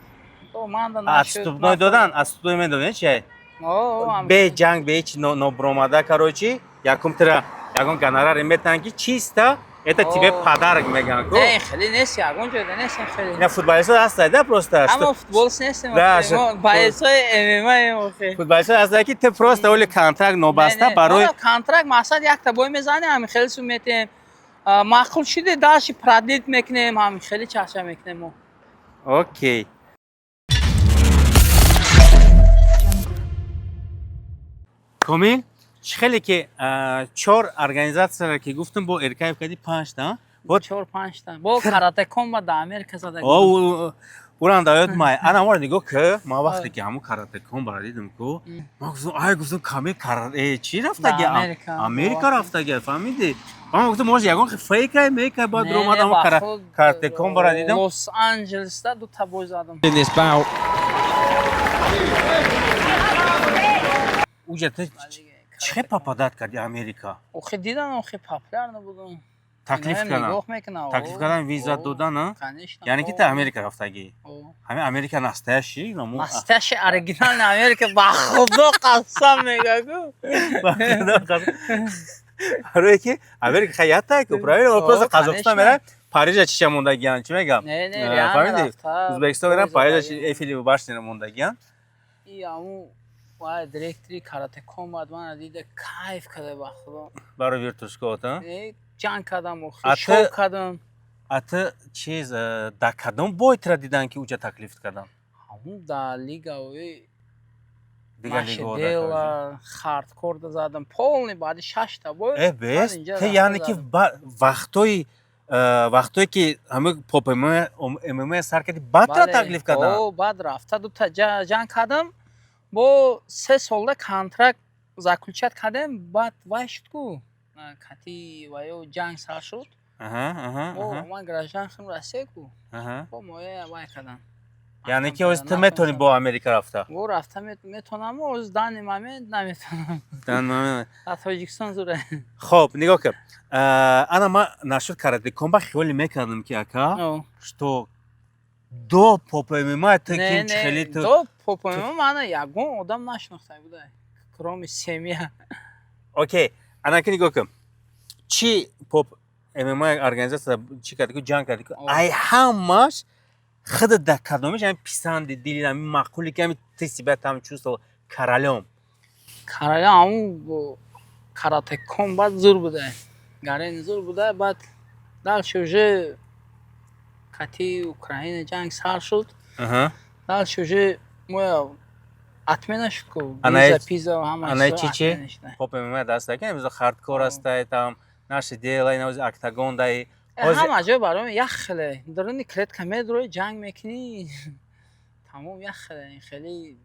Speaker 2: то ман да нашуд.
Speaker 1: Отступной додан, отступной медонед чи?
Speaker 2: О,
Speaker 1: Бе ҷанг, бе ҳеч нобуромада, короче, якум тира ягон гонораре метаҳанд, ки чисто это тебе
Speaker 2: О.
Speaker 1: подарок мегӯянд ку.
Speaker 2: Не, хеле нест, ягон ҷойда нест хеле.
Speaker 1: Ина футболистҳо ҳастанд, да, просто
Speaker 2: Ҳамо футболист нестем,
Speaker 1: Да,
Speaker 2: охе. Мо боецои ММА охе.
Speaker 1: Футболистҳо ҳастанд, ки ту просто оли контракт нобаста барои
Speaker 2: Контракт мақсад якта бой мезанем, ҳами хеле сум метем. Маъқул шуди, дальше продлить мекунем, ҳами хеле чахча мекунем мо.
Speaker 1: Окей. Комил, чӣ хеле ки чор организатсияро ки гуфтам, бо Эркаев кади панҷта, бо
Speaker 2: Чор панҷта. Бо каратекон ба да Америка зада.
Speaker 1: О, урам даёд май. Ана мора нигоҳ ки, ман вақте ки ҳамун каратекон бара дидам ку, ман гуфтам, ай, гуфтам, Камил кара чӣ рафтаги?
Speaker 2: Да, Америка.
Speaker 1: Америка рафтаги, фаҳмидӣ? Ман гуфтам, может, ягон фейкай мейкай, баъд омад ҳамун каратекон бара дидам.
Speaker 2: Лос Анҷелесда дута бой задам.
Speaker 4: In this bout.
Speaker 1: Уҷа ту чӣ хел попадать карди Америка?
Speaker 2: Охи дидан, охи популярно будам.
Speaker 1: Таклиф
Speaker 2: Иноям
Speaker 1: кардан.
Speaker 2: Нигоҳ мекунам.
Speaker 1: Таклиф кардан, виза додан, а?
Speaker 2: Конечно.
Speaker 1: Яъне ки ту Америка рафтагӣ.
Speaker 2: О.
Speaker 1: Ҳамин Америка настоящий наму.
Speaker 2: Настоящий оригинальный Америка, ба худо қасам мегӯ.
Speaker 1: Барое ки Америка хаяттай ку, правильно?
Speaker 2: О,
Speaker 1: Просто Қазоқистон
Speaker 2: конечно.
Speaker 1: мерам, Парижа чиша мондагиян, чӣ мегам?
Speaker 2: Не, не, реально
Speaker 1: Фаҳмидӣ?
Speaker 2: рафта,
Speaker 1: Ӯзбекистон мерам,
Speaker 2: бой
Speaker 1: Парижа
Speaker 2: задагиям.
Speaker 1: Эйфелева башняро мондагиян.
Speaker 2: И аму вай директори каратекон бад мана дида, кайф карда, ба худо.
Speaker 1: Барои вертушкот, а?
Speaker 2: Э, ҷанг кардам, охи
Speaker 1: А
Speaker 2: шоу кардам.
Speaker 1: А ту чиз дар кадом бой тра дидан, ки уҷа таклиф кардам?
Speaker 2: Ҳамун дар лигаои
Speaker 1: Дигар
Speaker 2: Наше
Speaker 1: лигаҳо.
Speaker 2: дело, хардкор задам, полный, баъди шашта бой.
Speaker 1: Э, бес.
Speaker 2: Баъд инҷа
Speaker 1: Те
Speaker 2: рафта
Speaker 1: яъне ки
Speaker 2: задам.
Speaker 1: Вақтои вақтое ки ҳамин Поп ММА сар кардӣ, баъд тра
Speaker 2: Бале.
Speaker 1: таклиф кардан?
Speaker 2: О, баъд рафта дута ҷанг кардам, бо 3 солда контракт заключать кардем, баъд вай шуд ку, кати ваё ҷанг сар шуд.
Speaker 1: Аҳа, аҳа,
Speaker 2: Бо
Speaker 1: аҳа,
Speaker 2: ман гражданством Россия ку,
Speaker 1: аҳа.
Speaker 2: бо моя вай кардам.
Speaker 1: Яъне ки ҳозир ту метавонӣ бо Америка рафта?
Speaker 2: Бо рафта метавонам, ҳозир данный момент наметавонам. Дар Тоҷикистон зура.
Speaker 1: Хоб, нигоҳ кун, ана ман нашуд карате комба хиёле мекардам, ки, ака, что до Поп ММА ту
Speaker 2: Не,
Speaker 1: ким хеле
Speaker 2: не,
Speaker 1: ту
Speaker 2: до Поп ММА мана ягон одам нашинохта буда, кроме семья.
Speaker 1: Окей, ана ки нигоҳ кун, чи Поп ММА организация чӣ карди ку, ҷанг карди ку, ай ҳамаш худат дар кадомиш ҳами писанди дили, ҳами маъқули, ки ҳами ты себя там чувствовал королём?
Speaker 2: Королём ҳамун карате комбат зур буда, гарен зур буда. Баъд дальше уже кати Украина ҷанг сар шуд, дальше уже моя отмена шуд ку, виза пиза ҳама.
Speaker 1: Анаи чи чи Поп ММА даста ки имрӯз хардкор ҳастай, там Наше дело, ина октагон даи.
Speaker 2: Ҳама ҷой барои як хеле даруни клетка медрои, ҷанг мекунӣ, тамом, як хеле хеле.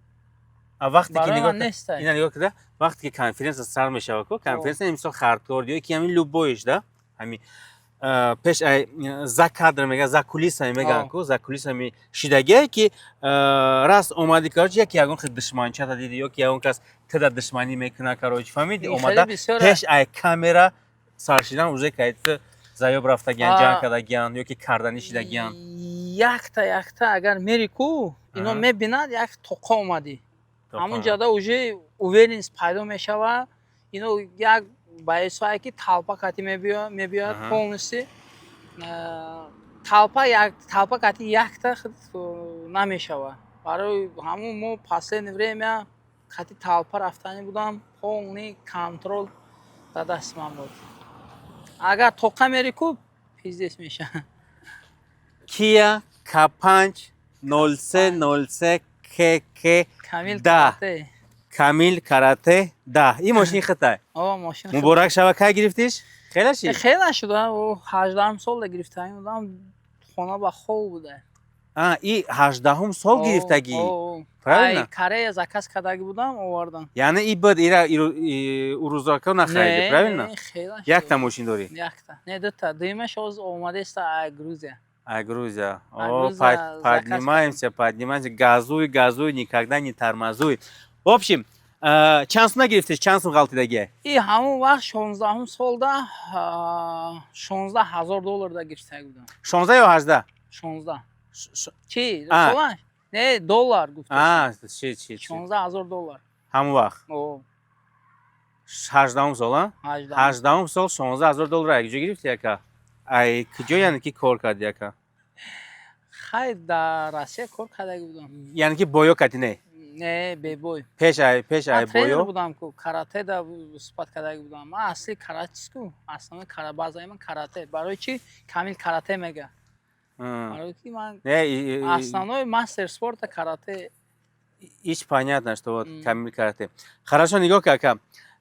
Speaker 1: А вақте ки
Speaker 2: Барои
Speaker 1: нигоҳ
Speaker 2: ман нестай.
Speaker 1: Ина нигоҳ кида, вақте ки конференсия сар мешава ку, конференсия мисол хардкор ё ки ҳамин любой ш да, ҳами пеш ай за кадр мега, за кулисами меган ку, за кулисами шидагие ки раст омади, короче, яки ягон хел душманчата диди ё ки ягон кас тида душманӣ мекуна, короче, фаҳмиди, омада пеш ай камера сар шидан уже кайти заёб рафтагиян, ҷанг кардагиян ё ки карданӣ шидагиян.
Speaker 2: Якта якта агар мери ку, ино мебинад, як тоқа омадӣ, ҳамун ҷода уже уверенность пайдо мешава. Ино як баисое ки толпа кати мебиёяд, полностью толпа, як толпа кати якта намешава. Барои ҳамун мо последнее время кати толпа рафтанӣ будам, полный контроль дар дасти ман буд. Агар тоқа мери ку, пиздец меша.
Speaker 1: Kia K5 0303 КК.
Speaker 2: Камил
Speaker 1: Да.
Speaker 2: Карате.
Speaker 1: Камил Карате, да, ин мошини хитай?
Speaker 2: О, мошин.
Speaker 1: Муборак шава. Кай гирифтиш? Хеле ши?
Speaker 2: Хеле шуда, 18-ум сол гирифтаем будам, хона ба хоб буда.
Speaker 1: А, и 18-ум сол гирифтагӣ? Правильно?
Speaker 2: Ай Корея заказ кардаги будам, овардан.
Speaker 1: Яъне и буд, ира урӯзако нахариди, правильно?
Speaker 2: Хеле.
Speaker 1: Якта мошин дорӣ?
Speaker 2: Якта не, дута. Дуюмаш ҳозир омадааст ай Грузия.
Speaker 1: А, Грузия.
Speaker 2: А,
Speaker 1: О,
Speaker 2: Грузия заказ.
Speaker 1: Поднимаемся, поднимаемся. Газуй, газуй, никогда не тормозуй. В общем, чанд сум нагирифтиш, чанд сум ғалтидаги?
Speaker 2: И ҳамон вақт, 16-ум солда, 16 000 долларда гирифтаги будам.
Speaker 1: 16 ё 18?
Speaker 2: 16. Чи?
Speaker 1: А.
Speaker 2: Солаш не, доллар гуфта.
Speaker 1: А, чи, чи, чи?
Speaker 2: 16 000 доллар.
Speaker 1: Ҳамон вақт.
Speaker 2: О.
Speaker 1: 18-ум сол, а?
Speaker 2: 18.
Speaker 1: 18-ум сол 16 000 доллар ай куҷо гирифти, яка? Ай куҷо, яъне ки кор карди, яка?
Speaker 2: Хай, дар Россия кор кардаги будам.
Speaker 1: Яъне ки боё кати не?
Speaker 2: Не, бебой.
Speaker 1: Пеш ай
Speaker 2: Ман тренер
Speaker 1: боё?
Speaker 2: будам ку, каратеда выступать кардаги будам. Ман асли каратист ку, основной базаи ман карате. Барои чи Камил Карате мега? Барои ки ман
Speaker 1: Не,
Speaker 2: основной мастер спорта карате.
Speaker 1: Ич понятно, что вот Камил Карате. Хорошо, нигоҳ ка, ака.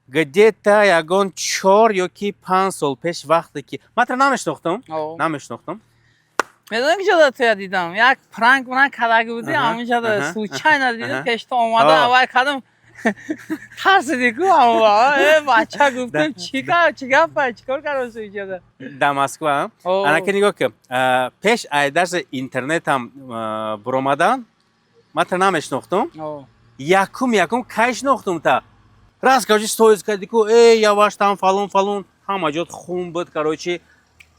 Speaker 1: Где-то ягон 4 ё ки 5 сол пеш, вақте ки ман тра намешнохтам,
Speaker 2: О.
Speaker 1: намешнохтам.
Speaker 2: Медонӣ, куҷода туя дидам? Як пранк ман кардаги будӣ, ҳаминҷода случайно дидам, пешто омада, аввал кардам, тарсиди ку ҳамон. Э, бача, гуфтам, чӣ чӣ гапа, чӣ кор кардам инҷода?
Speaker 1: Дар Москва.
Speaker 2: О.
Speaker 1: Анаки нигоҳ ка, пеш ай даже интернетам буромадан, ман тра намешнохтам.
Speaker 2: О.
Speaker 1: Якум кай шинохтум та? Раз, короче, сторис карди ку, э, яваш там фалон фалон, ҳама ҷот хун буд, короче,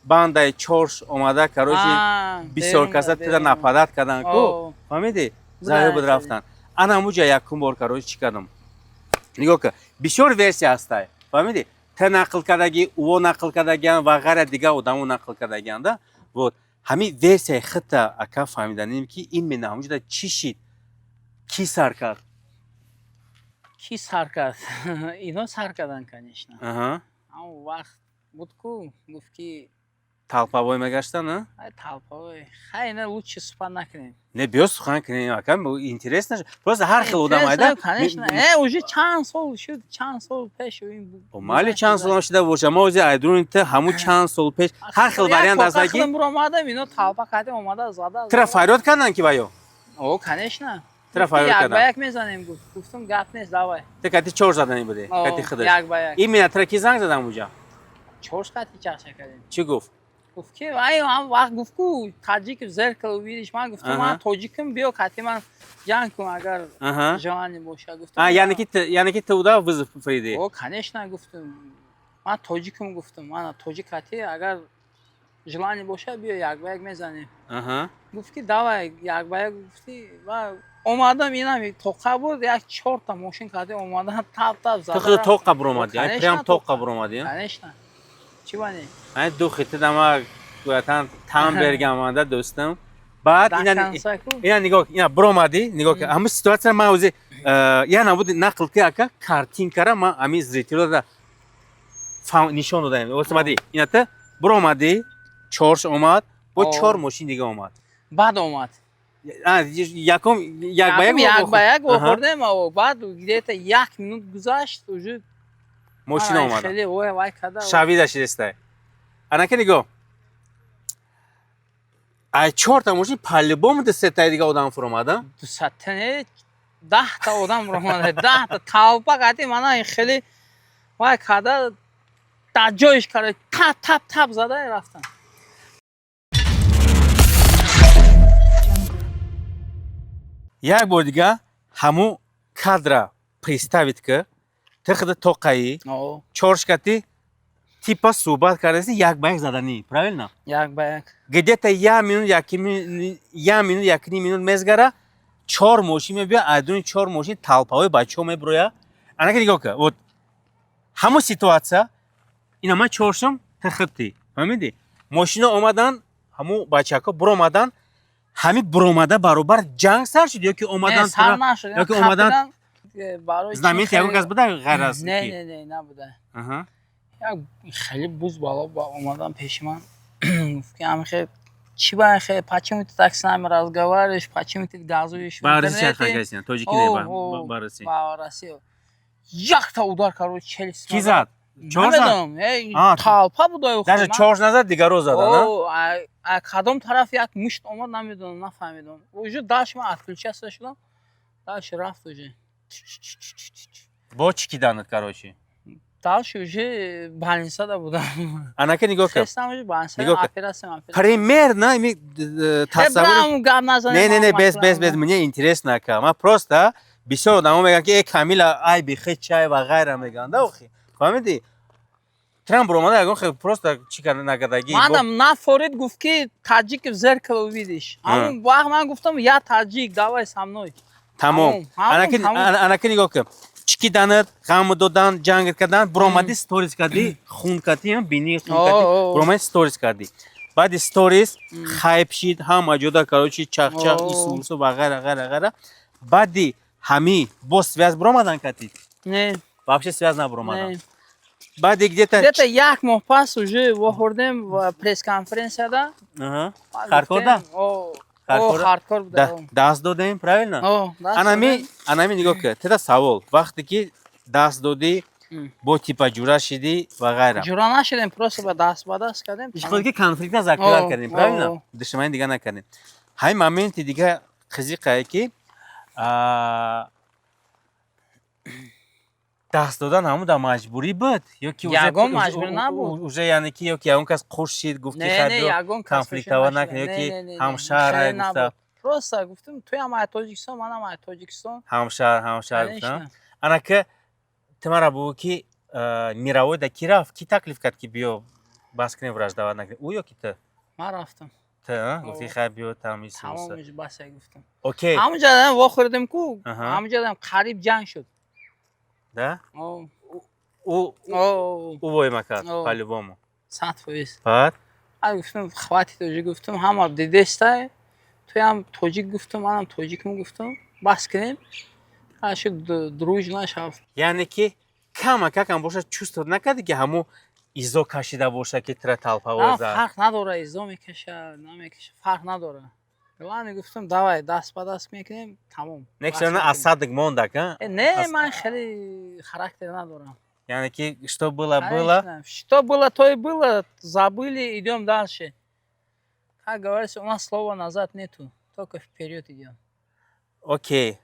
Speaker 1: бандаи чорш омада, короче,
Speaker 2: А,
Speaker 1: бисёр
Speaker 2: берун
Speaker 1: каса
Speaker 2: да,
Speaker 1: тида
Speaker 2: берун.
Speaker 1: нападать кардан ку.
Speaker 2: О.
Speaker 1: Фаҳмидӣ?
Speaker 2: Буда,
Speaker 1: Заё буд
Speaker 2: хеле.
Speaker 1: рафтан. Ана ҳамуҷа якум бор, короче, чӣ кардам? Нигоҳ ка, бисёр версия ҳастай. Фаҳмидӣ? Та нақл кардагӣ, ӯо нақл кардагиан ва ғайра, дигар одамо нақл кардагиан да. Вот ҳамин версияи хита, ака, фаҳмиданем, ки именно ҳамуҷода чӣ шид? Кӣ сар кард?
Speaker 2: Кӣ сар кард? Ино сар кардан, конечно.
Speaker 1: Аҳа.
Speaker 2: Ҳамон вақт буд ку, гуфт ки
Speaker 1: Толповой мегаштан, а?
Speaker 2: Ай, толповой. Хай, не, лучше сухан накунем.
Speaker 1: Не, биё, сухан кунем, ака, интересно же. Просто ҳар хел одам айда.
Speaker 2: Конечно, уже чанд сол шуд, чанд сол пеш ин.
Speaker 1: Майли, чанд солам шуда боша, ма ози айдуни ту ҳамун чанд сол пеш ҳар хел вариант аст ки.
Speaker 2: Худам буромадам, ино толпа кардем, омада зада.
Speaker 1: Тура фарёд кардан ки ваё?
Speaker 2: О, конечно.
Speaker 1: Тура фарёд
Speaker 2: Як ба
Speaker 1: кардан.
Speaker 2: як мезанем, гуфт. Гуфтум, гап нест, давай.
Speaker 1: Ту кати чор задани будӣ,
Speaker 2: О,
Speaker 1: кати худаш.
Speaker 2: Як ба як.
Speaker 1: Именно тура ки занг задам уҷа?
Speaker 2: Чорш кати чарча кардем.
Speaker 1: Чӣ гуфт?
Speaker 2: Гуфт ки ай, ҳам вақт гуфт ку таҷик в зеркало увидишь. Ман гуфтам, ман тоҷикам, биё, кати ман ҷанг кун, агар желание боша, гуфтам.
Speaker 1: А, яъне ки ту уда вызов приди?
Speaker 2: О, конечно, гуфтам. Ман тоҷикам, гуфтам. Ман тоҷик кати, агар желание боша, биё, як ба як мезанем. Гуфт ки давай, як ба як гуфти, ва омадам, инам тоқа буд, як чорта мошин кати омадан, тап тап зада.
Speaker 1: Ту худ тоқа буромадӣ?
Speaker 2: Конечно,
Speaker 1: прям тоқа
Speaker 2: тоқа.
Speaker 1: буромадӣ?
Speaker 2: Конечно. Чӣ бани?
Speaker 1: Ай, духи ту дама гӯятан там бергаманда, дӯстам. Баъд
Speaker 2: Да
Speaker 1: ина
Speaker 2: конца ку.
Speaker 1: ина нигоҳ, ина буромадӣ, нигоҳ ки ҳамин ситуация ман ози я набуд нақл ки, ака, картинкара ман ҳамин зрителода нишон додаем. Омадӣ, ина ту буромадӣ, чорш омад, бо чор мошин дига омад.
Speaker 2: Баъд омад.
Speaker 1: А, якум як ба як.
Speaker 2: Як ба як вохӯрдем, баъд где-то як минут гузашт, уже
Speaker 1: мошина омада.
Speaker 2: Хеле ой вай када.
Speaker 1: Шавида шидестай. Анаки нигоҳ, ай чорта мошин по-любому ду сетаи дига одам фуромада.
Speaker 2: Дусата не, 10-та одам ромада, 10-та толпа кати мана хеле вай када, дар ҷоиш кара, тап тап тап зада рафтам.
Speaker 1: Як бор дига ҳамун кадра представить ки тихда тоқаи
Speaker 2: О,
Speaker 1: чоршкати типа суҳбат кардаси, як ба як заданӣ, правильно?
Speaker 2: Як ба як.
Speaker 1: Где-то як минут, як минут, якним минут мезгара, чор мошин мебиёд, аз дуни чор мошин толпаҳои бачаҳо мебироя. Анаки нигоҳ ка, вот ҳамун ситуация ина ман чоршум, тихти, фаҳмидӣ? Мошино омадан, ҳамун бачаҳо буромадан, ҳами буромада баробар ҷанг сар шуд ё ки омадан
Speaker 2: Не, сар нашуд.
Speaker 1: ё ки омадан
Speaker 2: Барои чӣ
Speaker 1: знаменит ягон кас буда ғайр аз
Speaker 2: Не,
Speaker 1: ки?
Speaker 2: не, набуда. Як хеле буз бало омадан пеши ман, гуфт ки ҳамихе чӣ ба хе, почему ты так с нами разговариваешь, почему ты газуешь в
Speaker 1: Ба-русӣ
Speaker 2: интернете?
Speaker 1: Чархагасиан, тоҷикӣ не,
Speaker 2: О, о,
Speaker 1: ба-русӣ.
Speaker 2: Ба-русӣ. Якта удар, короче, челюсть.
Speaker 1: Ки зад? Чор зад?
Speaker 2: Намедонам, эй,
Speaker 1: А,
Speaker 2: толпа буда.
Speaker 1: Даже чорш назад, дигаро зада, на?
Speaker 2: О, а кадом тараф як мушт омад, намедонам, нафаҳмидам. Уже дальше ман отключаться шудам, дальше рафт уже.
Speaker 1: Бо чӣ киданат, короче?
Speaker 2: Дальше уже больницада будам.
Speaker 1: Анака нигоҳ кар.
Speaker 2: Хестам, уже больница.
Speaker 1: Нигоҳ кар.
Speaker 2: Операция.
Speaker 1: Примерно ими тасаввур.
Speaker 2: Тасаввур гап назанем.
Speaker 1: Не, не, не, без, мне интересно, ака. Ма просто бисёр одамо мегӯянд ки э, Камила айби хечай ва ғайра мегӯянд, да, охи. Фаҳмидӣ? Трамп омада, ягон хел просто чӣ карда накардагӣ.
Speaker 2: Мадам нафорид, гуфт ки таҷик в зеркало увидишь. Ҳамун вақт ман гуфтам: я таҷик, давай со мной.
Speaker 1: Тамом.
Speaker 2: Тамом,
Speaker 1: Анаки
Speaker 2: тамом.
Speaker 1: Анаки нигоҳ кун. Чӣ киданат, ғам додан, ҷанг кардан, буромадӣ, сторис кардӣ, хун кардӣ, бини хун кардӣ,
Speaker 2: О, о, о.
Speaker 1: буромадӣ, сторис кардӣ. Баъди сторис хайп шид, ҳама ҷода, короче, чахчах,
Speaker 2: О.
Speaker 1: ису усу ва ғайра, ғайра, ғайра. Баъди ҳами боз связь буромадан кардӣ?
Speaker 2: Не.
Speaker 1: Вообще связь набуромадан.
Speaker 2: Не.
Speaker 1: Баъди где-то
Speaker 2: Где-то як моҳ пас уже вохӯрдем ва пресс-конференсияда.
Speaker 1: Харкорда?
Speaker 2: О,
Speaker 1: Харкорда?
Speaker 2: хардкор буда.
Speaker 1: Даст додем, правильно?
Speaker 2: О, даст
Speaker 1: Анами
Speaker 2: додем.
Speaker 1: анами нигоҳ кар, теда савол: вақте ки даст додӣ, бо типа ҷура шидӣ ва ғайра?
Speaker 2: Ҷура нашидем, просто ба даст кардем.
Speaker 1: Ишқол ки конфликта закрывать
Speaker 2: О,
Speaker 1: кардем, правильно?
Speaker 2: о.
Speaker 1: Душманӣ дига накардем. Ҳамин моменти дига қизиқае ки даст додан ҳамун дар маҷбурӣ буд ё ки
Speaker 2: Ягон маҷбур набуд.
Speaker 1: Уже яъне ки ё ки ягон кас қуршид, гуфт ки
Speaker 2: Не,
Speaker 1: хай
Speaker 2: не,
Speaker 1: биё
Speaker 2: ягон кас
Speaker 1: конфликтава
Speaker 2: кушта
Speaker 1: накунӣ ё
Speaker 2: нашуда.
Speaker 1: ки
Speaker 2: Не, не, не, не,
Speaker 1: ҳамшаҳр
Speaker 2: хеле
Speaker 1: гуфта?
Speaker 2: набуд. Просто гуфтам, туям ай Тоҷикистон, манам ай Тоҷикистон.
Speaker 1: Ҳамшаҳр, ҳамшаҳр гуфтам.
Speaker 2: Конечно.
Speaker 1: Ана ки ту мара бугӯ ки мировой да ки рафт, ки таклиф кард ки биё, бас кунем, враждовать накунем, ӯ ё ки ту?
Speaker 2: Ман рафтам.
Speaker 1: Ту а? Гуфти
Speaker 2: О.
Speaker 1: хай, биё там ису.
Speaker 2: Тамом, уже бас, я гуфтам.
Speaker 1: Окей.
Speaker 2: Ҳамунҷа вохӯрдем ку, ҳамунҷа қариб ҷанг шуд.
Speaker 1: Да.
Speaker 2: О,
Speaker 1: ӯ
Speaker 2: о,
Speaker 1: ӯ воима кард?
Speaker 2: О.
Speaker 1: По-любому.
Speaker 2: 100%.
Speaker 1: Баъд?
Speaker 2: Ай, гуфтам, хватит уже, гуфтам, ҳама дидестай, туям тоҷик, гуфтам, манам тоҷикм, гуфтам, бас кунем. Шуд дружно шав.
Speaker 1: Яъне ки камакакам бошад, чувствовать накарди ки ҳамун Изо кашида боша, ки тира
Speaker 2: На,
Speaker 1: талпавоза.
Speaker 2: Фарқ надора, изо мекаша, намекаша, фарқ надора. Главное, гуфтам, давай даст ба даст мекунем, тамом.
Speaker 1: Некшона осадок мондак, а?
Speaker 2: Не, ман хеле характер надорам.
Speaker 1: Яъне ки что было, было.
Speaker 2: Конечно. Что было, то и было. Забыли, идем дальше. Как говорится, у нас слова назад нету, только вперед идем.
Speaker 1: Окей.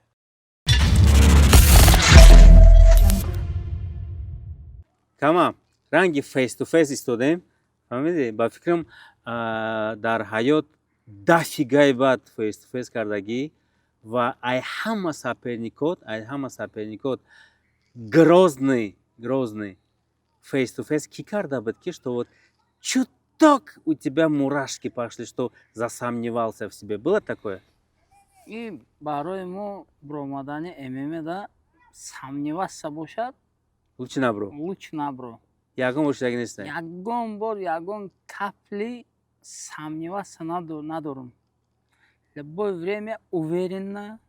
Speaker 1: Кама ранги face to face истодем, фаҳмидӣ? Ба фикрам, дар ҳаёт дафигаи баъд face to face кардагӣ ва ай ҳама соперникот грозный, грозный face to face кӣ карда буд, ки что вот чуток у тебя мурашки пошли, что засомневался в себе? Было такое?
Speaker 2: И барои мо биромадани ММА да сомневаться бошад,
Speaker 1: лучше набро.
Speaker 2: Лучше набро.
Speaker 1: Ягон бор шудаги нест?
Speaker 2: Ягон бор, ягон капли сомневаться надорум. Любое время уверенно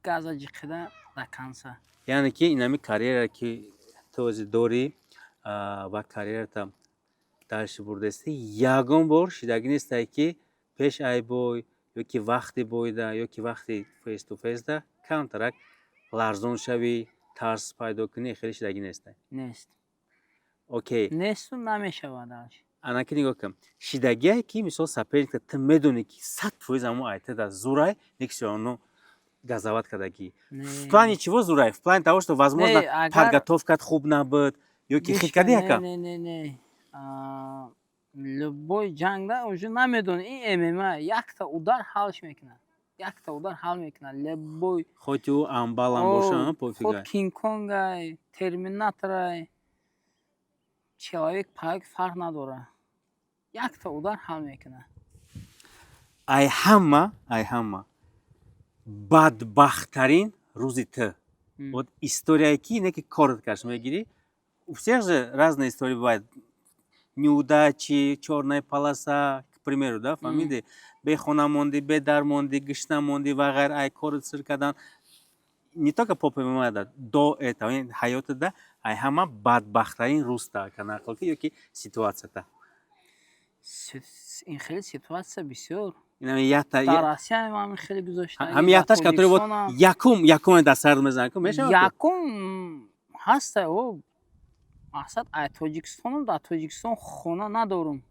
Speaker 2: газа ҷиқида до конца.
Speaker 1: Яъне ки инами карьера, ки ту ози дорӣ ва карьерата дальше бурдастӣ, ягон бор шидагӣ нестай, ки пеш ай бой ё ки вақти бойда, ё ки вақти face to face да камтарак ларзон шавӣ, тарс пайдо кунӣ, хеле шидагӣ нестай?
Speaker 2: Нест.
Speaker 1: Окей.
Speaker 2: Несту, намешавад дальше.
Speaker 1: Анаки нигоҳ кун, шидагие ки, мисол, соперника ту медонӣ, ки 100% амо айтада зурай, не ки всё равно газовать кардагӣ? В плане чего зурай? В плане того, что, возможно,
Speaker 2: Не,
Speaker 1: подготовкат хуб набуд ё ки хит кардӣ, яка?
Speaker 2: Не, не, не. Любой ҷангда уже намедонӣ, ин ММА якта удар ҳалш мекунад. Якта удар ҳал мекунад. Любой.
Speaker 1: Хоть ӯ амбалам боша,
Speaker 2: Худ
Speaker 1: пофига.
Speaker 2: Кинг-Конгай, Терминаторай, Человек Паук, фарқ надорад. Якта удар ҳал мекунад.
Speaker 1: Ай ҳама бадбахттарин рӯзи ту, вот историяе ки не ки коротко мегирӣ. У всех же разные истории бывают, неудачи, чёрная полоса, к примеру, да, фаҳмидӣ, бехона мондӣ, бедар мондӣ, гушна мондӣ ва ғайр, ай корот сир кардан, не только по ММА, до этого ҳаётада ай ҳама бадбахттарин рӯзта ка нақл ки ё ки ситуацията.
Speaker 2: Ин хеле ситуация бисёр.
Speaker 1: Инами якта.
Speaker 2: Дар Россия ҳам хеле гузошта.
Speaker 1: Ҳами якташ, который вот якум дар сар мезанад ку, мешавад?
Speaker 2: Якум ҳаста, о мақсад, ай Тоҷикистонам, дар Тоҷикистон хона надорум.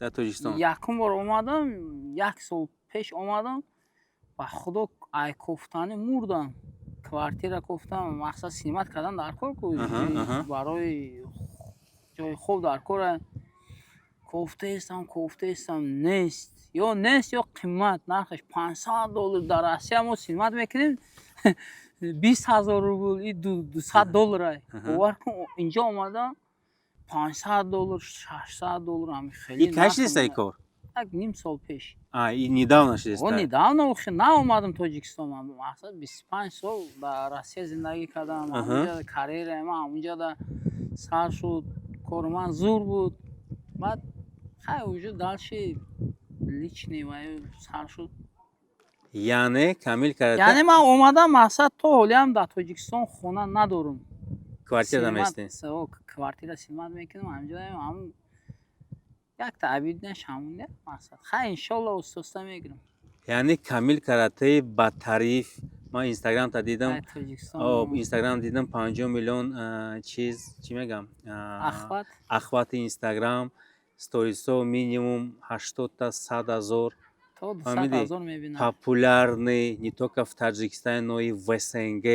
Speaker 1: Дар Тоҷикистон.
Speaker 2: Якум бор омадам, як сол пеш омадам, ба худо, ай кофтанӣ мурдам. Квартира кофтам, мақсад, снимать кардан дар кор ку, барои ҷои хоб дар кора. Кофтаестам, кофтаестам, нест, ё нест, ё қимат, нархаш 500 доллар. Дар Россия мо снимать мекунем 20 000 рубл и 200 доллара, бовар кун, инҷо омадам, 500 доллар, 600 доллар, ҳами хеле.
Speaker 1: И кай шидеста и кор?
Speaker 2: Як ним сол пеш.
Speaker 1: А, и недавно шидеста?
Speaker 2: О, недавно, охи наомадам Тоҷикистон. Мақсад, 25 сол дар Россия зиндагӣ кардам, ҳамунҷа карьераи ман ҳамунҷа сар шуд, кори ман зур буд. Баъд хай, уже дальше личный ва сар шуд.
Speaker 1: Яъне Камил Карате.
Speaker 2: Яъне ман омадам, мақсад, то ҳолиам дар Тоҷикистон хона надорум.
Speaker 1: Квартира местӣ?
Speaker 2: Квартира снимать мекунам ҳамҷо. Ҳамун якта обиднаш ҳамун мақсад. Хай, иншолло, устоста мегирам.
Speaker 1: Яъне Камил Каратеи ба тариф, ман Инстаграмта дидам, Инстаграм дидам, 50 миллион чиз, чӣ мегам,
Speaker 2: охват.
Speaker 1: Охвати Инстаграм, сторисо минимум 80-та 100 000.
Speaker 2: То 200 000 мебинам.
Speaker 1: Популярный не только в Таджикистане, но и в СНГ,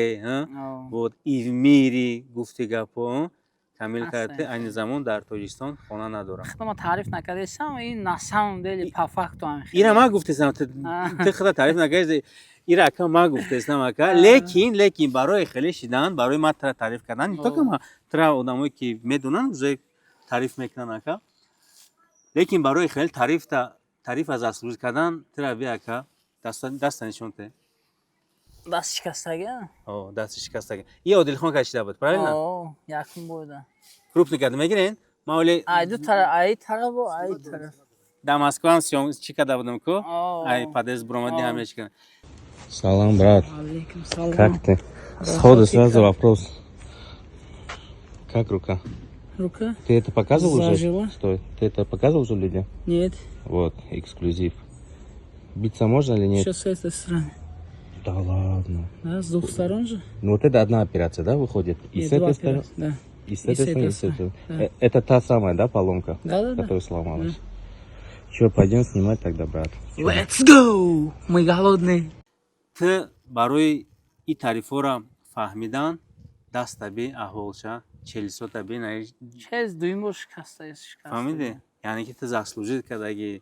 Speaker 1: вот, и в мире. Гуфти гапо, Камил Карате айни замон дар Тоҷикистон хона надорам.
Speaker 2: Худама таъриф накардесам, ин на самом деле, по факту ам.
Speaker 1: Ира ма гуфтесам, ту худа таъриф накардӣ, ира ака ма гуфтесам, ака. Лекин барои хеле шидан, барои ма тра таъриф кардан, не только ма, тра одамое ки медонанд, уже таъриф мекунанд, ака. Лекин барои хеле таърифта, таъриф аз заслужить кардан, тра би, ака, даста нишон те.
Speaker 2: Даст шикастагӣ?
Speaker 1: О, дасти шикастагӣ. И Одилхон кашида буд, правильно?
Speaker 2: Якум бойда.
Speaker 1: Крупный карда мегирен? Ма оли
Speaker 2: Ай ду тараф, ай тараф, ай тараф.
Speaker 1: Дар Москваам съём чӣ карда будам ку? Ай подъезд буромадӣ, ҳама чӣ карда.
Speaker 3: Салам, брат.
Speaker 2: Алейкум салам.
Speaker 3: Как ты? Сходу сразу вопрос. Как рука?
Speaker 2: Рука.
Speaker 1: Ты это показывал уже?
Speaker 2: Зажила.
Speaker 1: Стой, ты это показывал уже людям?
Speaker 2: Нет.
Speaker 1: Вот, эксклюзив. Биться можно или нет?
Speaker 2: Еще с этой стороны.
Speaker 1: Да ладно.
Speaker 2: Да, с двух сторон же.
Speaker 1: Ну вот это одна операция, да, выходит? И
Speaker 2: Нет,
Speaker 1: с
Speaker 2: два
Speaker 1: этой стороны,
Speaker 2: операции, да.
Speaker 1: и с этой стороны, и с этой.
Speaker 2: Да.
Speaker 1: Это та самая, да, поломка,
Speaker 2: Да.
Speaker 1: которая сломалась? Че, пойдем снимать тогда, брат?
Speaker 2: Let's go! Мы голодные.
Speaker 1: Ты барои и тарифора фаҳмидан даста би, аҳволша, челисота би наи.
Speaker 2: Чез дуюм бор шикаста, шикаста.
Speaker 1: Фаҳмидӣ? Яъне ки ту заслужить кардаги.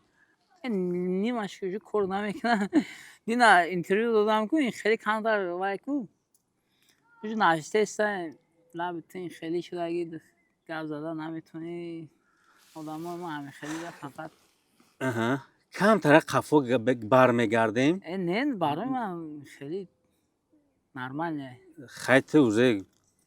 Speaker 2: Нимаш уже кор намекунад. Дина интервю додам ку, ин хеле камтар вай ку. Уже навиштеста, лаби ту ин хеле шудаги, гап зада наметонӣ. Одамо ма ҳами хеле да фақат.
Speaker 1: Аҳа. Камтара қафо бармегардем.
Speaker 2: Не, барои ман хеле нормально.
Speaker 1: Хай, ту уже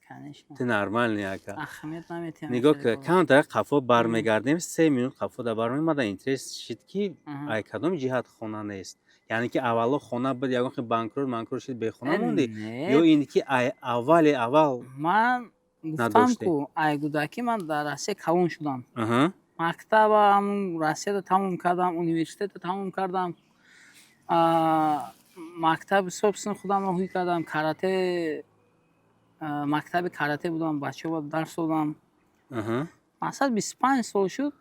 Speaker 2: Конечно.
Speaker 1: ту нормальный, ака.
Speaker 2: Аҳамият наметиҳам.
Speaker 1: Нигоҳ ка, камтара қафо бармегардем, 3 минут қафо да бармегардем. Мада интерес шид, ки ай кадом ҷиҳат хона нест. Яъне ки аввало хона буд, ягон хел банкрот манкрот шид, бехона мондӣ,
Speaker 2: Не.
Speaker 1: ё ин ки ай аввали аввал
Speaker 2: Ман гуфтам
Speaker 1: надоштӣ?
Speaker 2: ку, ай кӯдакӣ ман дар Россия калон шудам. Мактабам Россияда тамом кардам, университетро тамом кардам. Мактаби собственно худамро ҳуй кардам, карате, мактаби карате будам, бачаҳо дарс додам. Мақсад, 25 сол шуд,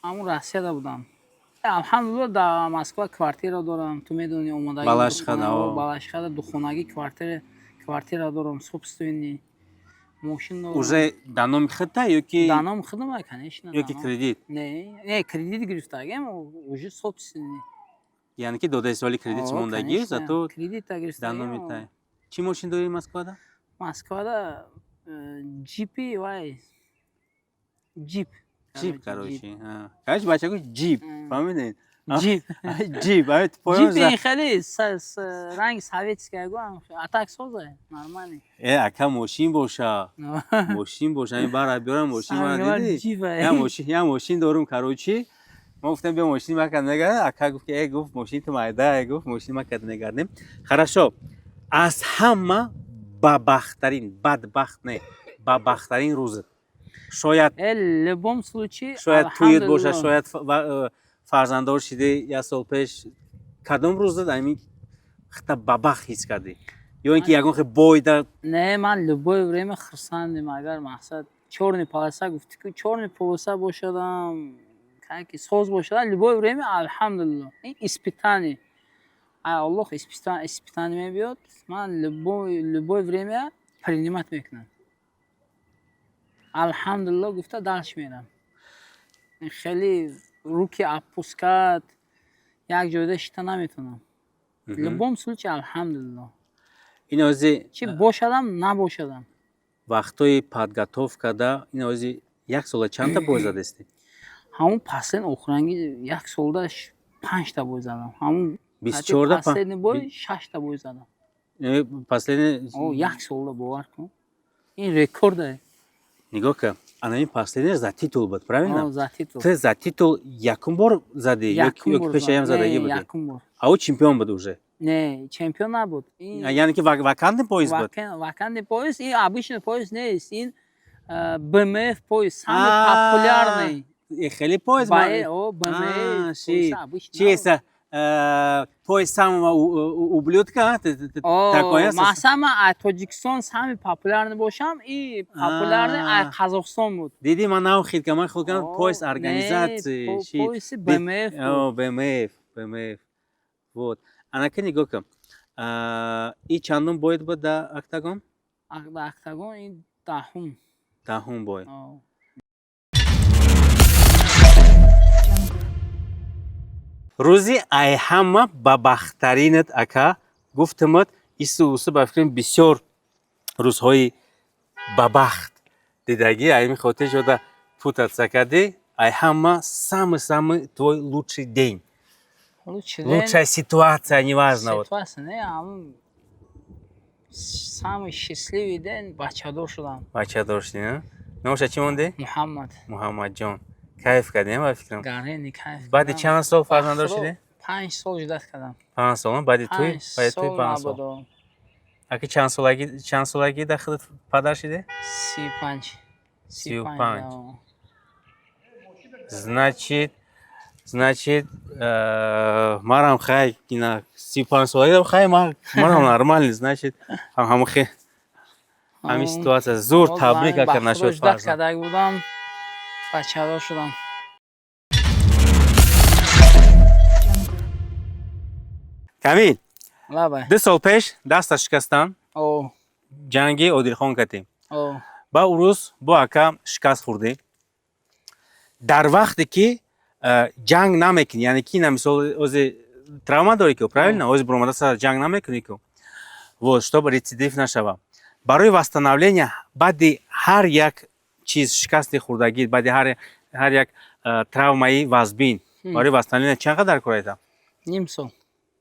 Speaker 2: ҳамун Россияда будам. Алҳамдулилла, дар Москва квартира дорам, ту медонӣ, омодагӣ.
Speaker 1: Балашихада, о.
Speaker 2: Балашихада духонагӣ квартира дорам, собственный мошин дорам.
Speaker 1: Уже дар номи худта ё ки
Speaker 2: Дар номи худам, конечно.
Speaker 1: ё ки кредит?
Speaker 2: Не, кредит гирифтагем, уже собственный.
Speaker 1: Яъне ки додаи соли кредит
Speaker 2: О,
Speaker 1: мондагӣ,
Speaker 2: конечно,
Speaker 1: зато
Speaker 2: кредита
Speaker 1: дар
Speaker 2: гирифтагем.
Speaker 1: номи тай. Чӣ мошин дорӣ Москвада?
Speaker 2: Москвада джипи, вай, джип.
Speaker 1: Джип, короче. Короче, бачако, джип, фаҳмидед?
Speaker 2: Джип.
Speaker 1: Джип, а поён.
Speaker 2: Джип ин хеле ранги советский го, а так соза, нормальный.
Speaker 1: Э, ака, мошин боша, мошин боша, ин бара биёрам мошин мара, дидӣ? Я мошин, я мошин дорум, короче. Мо гуфтем, биё, мошини ма кад мегардем. Ака гуфт ки, э, гуфт, мошини ту майда, э, гуфт, мошини ма кад мегардем. Хорошо, аз ҳама бабахттарин, бадбахт не, бабахттарин рӯзат шояд?
Speaker 2: Любом случае.
Speaker 1: Шояд тӯят боша, шояд фарзанддор шидӣ як сол пеш. Кадом рӯзат ҳамин хита бабахт ҳис кардӣ ё ин ки ягон хел бойда?
Speaker 2: Не, ман любое время хурсандем. Агар мақсад чёрный полоса гуфтӣ ку, чёрный полоса бошадам, ки соз бошадам, любое время алҳамдулилло. Ин испытание, ай Аллоҳ испытание мебиёд, ман любое время принимать мекунам, алҳамдулилло гуфта дальше мерам. Хеле руки опускать, як ҷойда шита наметавонам. В любом случае алҳамдулилло.
Speaker 1: Ин ози
Speaker 2: Чӣ бошадам, набошадам.
Speaker 1: Вақтҳои подготовкада, ин ози як сола чандта бой задестӣ?
Speaker 2: Ҳамун последний, охиранги, як солда панҷта бой задам. Ҳамун
Speaker 1: 24-да?
Speaker 2: Последний бой шашта бой задам.
Speaker 1: Последний?
Speaker 2: О, як солда, бовар кун, ин рекорде.
Speaker 1: Нигоҳ кун, ана ин последний за титул буд, правильно?
Speaker 2: За титул.
Speaker 1: Ту за титул якум бор задӣ ё ки пешаям задагӣ будӣ?
Speaker 2: Якум бор.
Speaker 1: А ӯ чемпион буд уже?
Speaker 2: Не, чемпион набуд.
Speaker 1: Яъне ки вакантный пояс буд?
Speaker 2: Вакантный пояс. Ин обычный пояс нест, ин БМФ пояс, самый популярный.
Speaker 1: Хеле пояс.
Speaker 2: БМФ.
Speaker 1: Чи эса пояс самого ублюдка такой?
Speaker 2: Масама ай Тоҷикистон самый популярный бошам, и популярный ай Қазоқистон буд.
Speaker 1: Диди, ман нав хит кардам, ман худ кардам пояс организации.
Speaker 2: Пояси БМФ.
Speaker 1: БМФ, БМФ. Вот, анака нигоҳ кун, и чандум бояд буд дар октагон?
Speaker 2: Дар октагон ин 10-ум.
Speaker 1: 10-ум бой.
Speaker 2: О.
Speaker 1: Рӯзи ай ҳама бабахттаринат, ака, гуфтамат, ису усу, ба фикрам, бисёр рӯзҳои бабахт дидагӣ, ами хотир шуда путаться кардӣ. Ай ҳама самый самый твой лучший день?
Speaker 2: Лучший день.
Speaker 1: Лучшая ситуация, неважно, вот.
Speaker 2: Ситуация не, ҳамун самый счастливый день бачадор шудам.
Speaker 1: Бачадор шудӣ, а? Номаша чӣ мондӣ?
Speaker 2: Муҳаммад.
Speaker 1: Муҳаммадҷон. Кайф кардем, ба фикрам.
Speaker 2: Гарени кайф
Speaker 1: Баъди
Speaker 2: кардам.
Speaker 1: чанд сол фарзанддор
Speaker 2: Худо,
Speaker 1: шудӣ?
Speaker 2: 5 сол ждать кардам.
Speaker 1: 5 сол, баъди туй?
Speaker 2: 5
Speaker 1: Баъди туй
Speaker 2: сол
Speaker 1: 5 сол.
Speaker 2: набудо.
Speaker 1: Аки, чанд солагӣ, чанд солагӣ дар худат падар шудӣ?
Speaker 2: 35.
Speaker 1: 35. Значит, марам хай, ина 35 солаги хай, марам нормальный, значит, ҳам хе ҳамин ситуация зур. Табрик, ака, нашуд.
Speaker 2: Фарзанд кардаг будам, бачадор шудам.
Speaker 1: Камил.
Speaker 2: Лабай.
Speaker 1: 2 сол пеш даста шикастан, ҷанги Одилхон кардем. Ба ӯ рӯз бо ака шикаст хӯрдӣ. Дар вақте ки ҷанг намекунӣ, яъне ки на, мисол, ози травма дорӣ ку, правильно? Ози буромада сар ҷанг намекунӣ ку, вот чтобы рецидив нашава, барои восстановления баъди ҳар як чиз, шикасти хӯрдагӣ, баъди ҳар як травмаи вазбин, барои восстановления чанд қадар кор айта?
Speaker 2: Ним сол.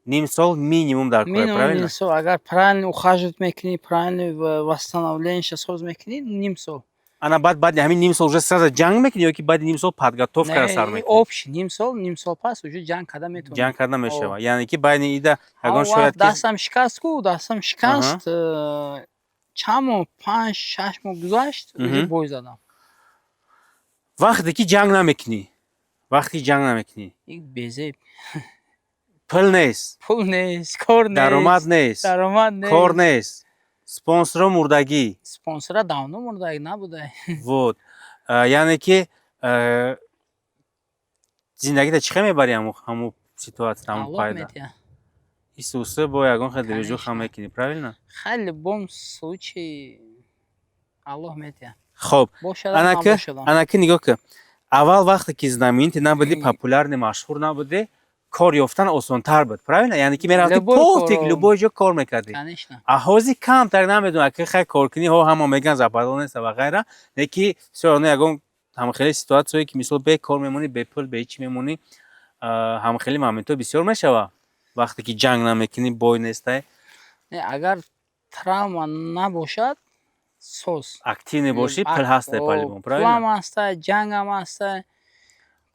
Speaker 1: Ним сол минимум дар кор,
Speaker 2: Минимум.
Speaker 1: правильно?
Speaker 2: Ним сол, агар правильно ухаживать мекунӣ, правильно восстановление соз мекунӣ, ним сол.
Speaker 1: Ана баъд баъди ҳамин ним сол уже сразу ҷанг мекунӣ ё ки баъди ним сол подготовка сар мекунӣ?
Speaker 2: Общий ним сол, ним сол пас уже ҷанг карда метавонӣ.
Speaker 1: Ҷанг карда мешава, яъне ки байни ида ягон шояд ки
Speaker 2: Дастам шикаст ку, дастам шикаст, чанд моҳ, 5-6 моҳ гузашт, уже бой задам.
Speaker 1: Вақте ки ҷанг намекунӣ, вақте ки ҷанг намекунӣ,
Speaker 2: Безеб.
Speaker 1: Пул нест.
Speaker 2: Пул нест, кор нест.
Speaker 1: Даромад нест.
Speaker 2: Даромад нест.
Speaker 1: Кор нест, спонсоро мурдагӣ.
Speaker 2: Спонсора давно мурдагӣ набуда.
Speaker 1: Вот, яъне ки зиндагита чӣ хел мебарӣ ҳаму ситуация, ҳаму пайда? Исусы бо ягон хел движуха мекунӣ, правильно?
Speaker 2: Хай, любом случае Аллоҳ метиҳад.
Speaker 1: Хоб, анаки нигоҳ кун, аввал вақте ки знаменитый набудӣ, популярный, машҳур набудӣ, кор ёфтан осонтар буд, правильно? Яъне ки мерафти, пофиг, любой ҷо кор мекардӣ. А ҳозир камтар, намедонам, ки хай коркунӣ ҳо, ҳама меган западол нест ва ғайра, не ки всё равно ягон ҳамхели ситуатсияе ки, мисол, бе кор мемонӣ, бепул, беҳичи мемонӣ, ҳамхели моментҳо бисёр мешава вақте ки ҷанг намекунӣ, бой нестай.
Speaker 2: Агар травма набошад, соз.
Speaker 1: Активный бошӣ, пул ҳастай по-любому, правильно?
Speaker 2: Пулам ҳастай, ҷангам ҳастай,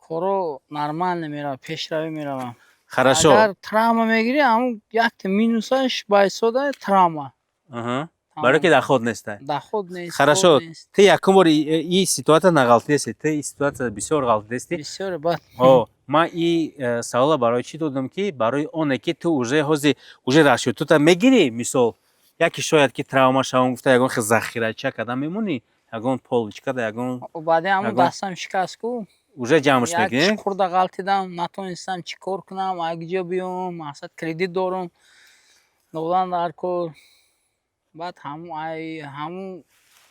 Speaker 2: коро нормально мерава, пешравӣ мерава.
Speaker 1: Хорошо.
Speaker 2: Агар травма мегирӣ, ҳамун якта минусаш байсода травма.
Speaker 1: Барое ки доход нестай.
Speaker 2: Доход нест.
Speaker 1: Хорошо, ты якум бор и ситуация нағалтидести, ты и ситуация бисёр ғалтидести.
Speaker 2: Бисёр бад.
Speaker 1: О, ман и савола барои чӣ додам, ки барои оне ки ту уже ҳози уже расчётута мегирӣ, мисол, яке шояд ки травма шавам гуфта, ягон хел захирача карда мемонӣ, ягон полочкада, ягон.
Speaker 2: Баъди ҳамун дастам шикаст ку.
Speaker 1: Уже ҷамъш мекунӣ.
Speaker 2: Чуқурда ғалтидам, натонистам чӣ кор кунам, акҷо биём, мақсад, кредит дорум, додан дар кор. Баъд ҳамун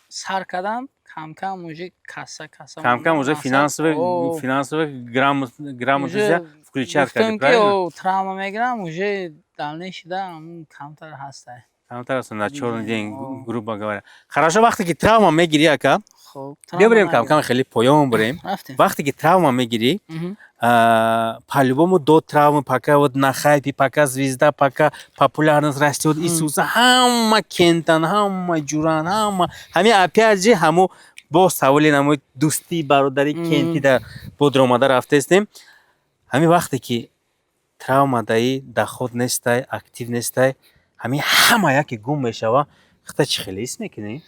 Speaker 2: сар кардам, камкам уже касса касса.
Speaker 1: Камкам уже финансовый грамотность включать кардӣ, правильно?
Speaker 2: Травма мегирам, уже дальнейший да ҳамун камтар ҳастай.
Speaker 1: Камтар аст, на чёрный день, грубо говоря. Хорошо, вақте ки травма мегирӣ, ака, биё бирем, камкам хеле поён бирем. Вақте ки травма мегирӣ, по-любому до травмы, пока вот на хайпе, пока звезда, пока популярность растет, Исуса ҳама кентан, ҳама ҷуран, ҳама ҳами, опять же ҳамо бо саволи намои дӯстӣ, бародари кентида бодромада рафтаистем. Ҳамин вақте ки травма даи, доход нестай, актив нестай, ҳамин ҳама яке гум мешава, хата чӣ хеле ҳис мекунӣ?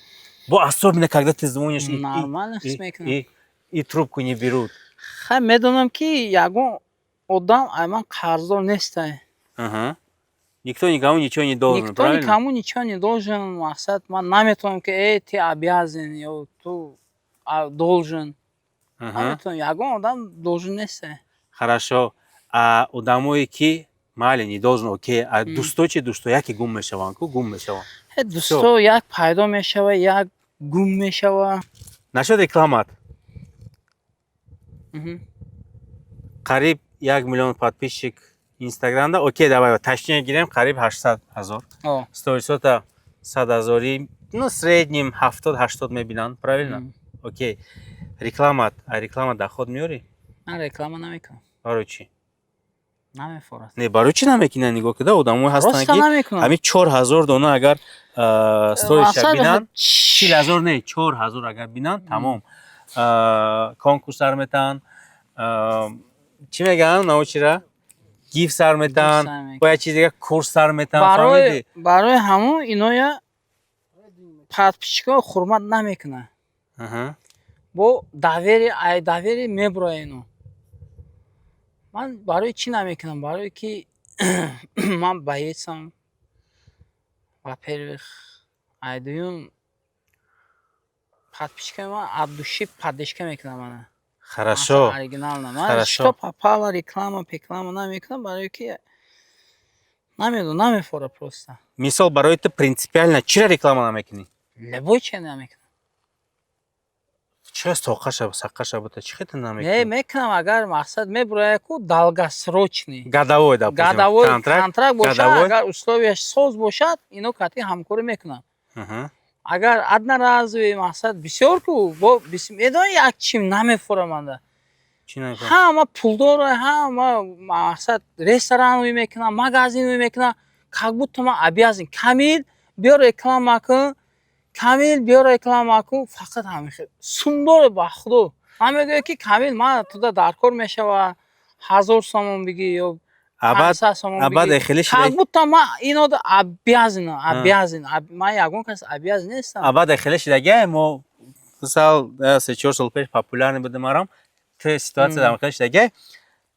Speaker 1: Бо особенно когда ты звонишь
Speaker 2: Нормально ҳис мекунам.
Speaker 1: и трубку не берут.
Speaker 2: Хай, медонам, ки ягон одам ай ман қарздор нестай.
Speaker 1: Никто никому ничего не должен,
Speaker 2: Никто
Speaker 1: правильно?
Speaker 2: никому ничего не должен. Мақсад, ман наметавонам, ки э, ты обязан ё ту должен. Наметавонам, ягон одам должен нестай.
Speaker 1: Хорошо, а одамое ки майли, не должен, окей, а дӯсто чи? Дӯсто яке гум мешаванд ку, гум мешаванд.
Speaker 2: Дӯсто як пайдо мешава, як гум мешава.
Speaker 1: Насчет рекламат. Қариб 1 миллион подписчик инстаграмда, окей, давай точнее гирем, қариб 800 000. Сторисота 100 ҳазорӣ, ну, среднем 70-80 мебинанд, правильно? Окей, рекламат, а реклама доход меёрӣ?
Speaker 2: Ман реклама намекунам.
Speaker 1: Барои чӣ?
Speaker 2: Намефорад.
Speaker 1: Не, барои чӣ намекунанд? Нигоҳ кида, одамое ҳастанд,
Speaker 2: Роста
Speaker 1: ки
Speaker 2: намекунам.
Speaker 1: ҳамин 4000 дона агар сториша бинанд, 40 000 не, 4000 агар бинанд, тамом, конкурс сар метаҳанд, чӣ мегӯянд, научира, гифт сар метаҳанд, бо як чиз дига, курс сар метаҳанд, фаҳмидӣ?
Speaker 2: Барои ҳамун иноя подписчикҳо ҳурмат намекунанд. Бо доверие, ай доверие мебуроену. Ман барои чӣ намекунам? Барое ки ман боец ам, во-первых, ай дуюм, подписчик ои ман от души поддержка мекунам мана.
Speaker 1: Хорошо.
Speaker 2: Оригинально. Ман
Speaker 1: Хорошо.
Speaker 2: что попало реклама, пеклама намекунам, барое ки намедонам, намефора просто.
Speaker 1: Мисол, барои ту принципиально чира реклама намекунӣ?
Speaker 2: Любой чи намекунам.
Speaker 1: Чира соқаша сақаша бута, чӣ хета
Speaker 2: Не,
Speaker 1: намекунӣ?
Speaker 2: Мекунам, агар мақсад мебурояд ку долгосрочный.
Speaker 1: Годовой, допустим.
Speaker 2: Годовой
Speaker 1: контракт,
Speaker 2: контракт бошад,
Speaker 1: годовой.
Speaker 2: Агар условия ш соз бошад, ино кати ҳамкорӣ мекунам. Агар одноразовый, мақсад, бисёр ку бо медонӣ, як чим намефураманда.
Speaker 1: Чӣ намефаҳмӣ?
Speaker 2: Ҳама пулдора, ҳама, мақсад, ресторан ӯй мекунам, магазин ӯй мекунам, как будто ман обязан. Камил, биё реклама кун, Камил, биё реклама кун, фақат ҳамин хел. Сумдоре, ба худо. Ман мегӯям, ки Камил, ман туда дар кор мешава, 1000 сомон бигӣ ё
Speaker 1: Абад
Speaker 2: 500 сомон
Speaker 1: абад
Speaker 2: бигӣ.
Speaker 1: хеле
Speaker 2: Как
Speaker 1: шида
Speaker 2: будто ман инода обязан, обязан. Ман ягон кас обязан нестам.
Speaker 1: Абад хеле шидагия. Мо мисал 3-4 сол пеш популярный будем, арам ту ситуация дар хеле шидагия.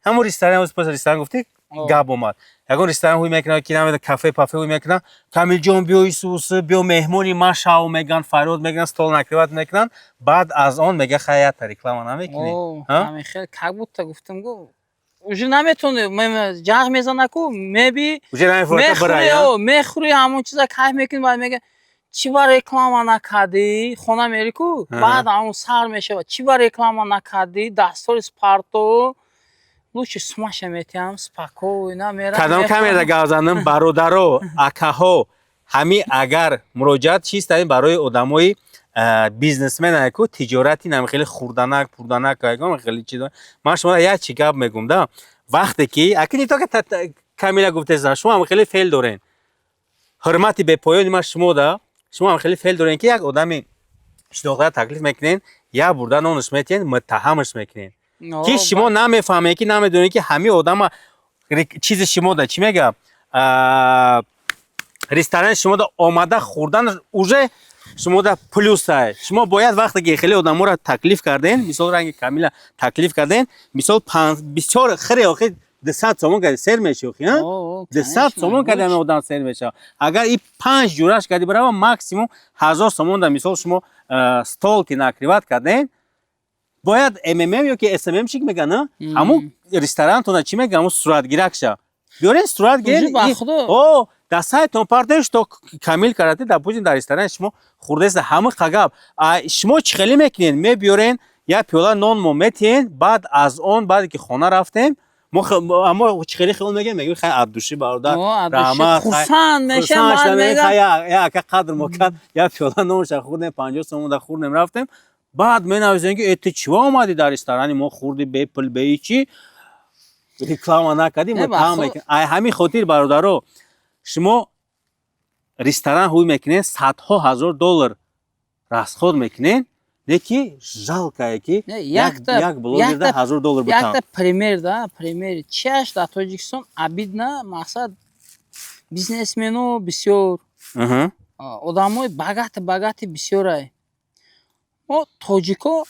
Speaker 1: Ҳамон ресторан, пас ресторан гуфтӣ, гап омад. Ягон ресторан ҳуй мекунад, ки намедонам, кафе пафе ҳуй мекунад, Камилҷон, биё, исусы, биё, меҳмони ма шав, меган, фарёд мекунанд, стол накрывать мекунанд, баъд аз он мега: хаята реклама намекунӣ?
Speaker 2: О,
Speaker 1: Ҳа?
Speaker 2: ҳамин хел, как будто гуфтам гу уже наметони, ҷағ мезана ку, меби
Speaker 1: Уже намефорта
Speaker 2: мехӯри,
Speaker 1: бирая.
Speaker 2: О, мехӯри, ҳамон чиза кайф мекунӣ, баъд мега: чӣ ба реклама накардӣ? Хона мери ку, баъд ҳамон сар мешавад: чӣ ба реклама накардӣ? Дастори спарто, лучше сумаша метиҳам, спокойно мерам,
Speaker 1: Кадом
Speaker 2: мехӯрам.
Speaker 1: камера гап занам, бародаро, акаҳо, ҳами агар муроҷиат чист, ҳами барои одамои бизнесмен ку, тиҷорати нами хеле хурданак пурданак, ягон хеле чиз. Ман шумо як чи гап мегум да, вақте ки аки не только камила гуфтесан, шумо ҳам хеле феъл дорен, ҳурмати бепоёни ман шумо да, шумо ҳам хеле феъл дорен, ки як одами шинохта таклиф мекунен, як бурда нонаш метиҳен, муттаҳамаш мекунен,
Speaker 2: О,
Speaker 1: ки шумо намефаҳмед, ки намедонед, ки ҳамин одама чизи шумо да, чӣ мега, ресторани шумо да омада хӯрдан уже шумо да плюс ай. Шумо бояд, вақте ки хеле одаморо таклиф карден, мисол, ранги Камила таклиф карден, мисол, бисёр хире, охи, 200 сомон карди, сер меши, охи, а?
Speaker 2: О,
Speaker 1: 200
Speaker 2: конечно,
Speaker 1: сомон карди, ҳамин одам сер мешава. Агар и панҷ ҷураш карди барава, максимум 1000 сомон да, мисол, шумо стол ки накрывать карден, бояд МММ ё ки СММ чик меган, а? Ҳамун ресторантона, чӣ мега, ҳамун суратгиракша биёрен, сурат
Speaker 2: Уже ба
Speaker 1: гирен.
Speaker 2: худо.
Speaker 1: О, дар сайтон партоен, что Камил карате, допустим, дар ресторани шумо хӯрдеста. Ҳамин қагап. А шумо чӣ хеле мекунед? Мебиёрен, як пиёла нон мо метиҳен, баъд аз он, баъде ки хона рафтем, мо аммо чӣ хеле хиёл мегем, мегем: хай, от души, бародар,
Speaker 2: О, от души
Speaker 1: раҳмат, хай.
Speaker 2: Хурсанд мешам,
Speaker 1: Хурсанд
Speaker 2: баъд
Speaker 1: шудам, мегем,
Speaker 2: мегам.
Speaker 1: хай, я ака қадр мо кард, як пиёла нонша хӯрдем, 50 сомон да хӯрдем, рафтем. Баъд менависем, ки э, ту чиво омадӣ дар ресторани мо хӯрдӣ, бепул, беҳичи, реклама накардӣ?
Speaker 2: Не, ба
Speaker 1: муттаҳам
Speaker 2: худо.
Speaker 1: мекунем. Ай ҳамин хотир, бародаро, шумо ресторан ҳуй мекунед, садҳо ҳазор доллар расход мекунед, не ки жалко е, ки
Speaker 2: Не,
Speaker 1: як блогерда 1000 доллар бутам.
Speaker 2: Якта пример да, пример чиаш: дар Тоҷикистон обидно, мақсад, бизнесмено бисёр, одамои богатый богатый бисёрай. Мо тоҷико,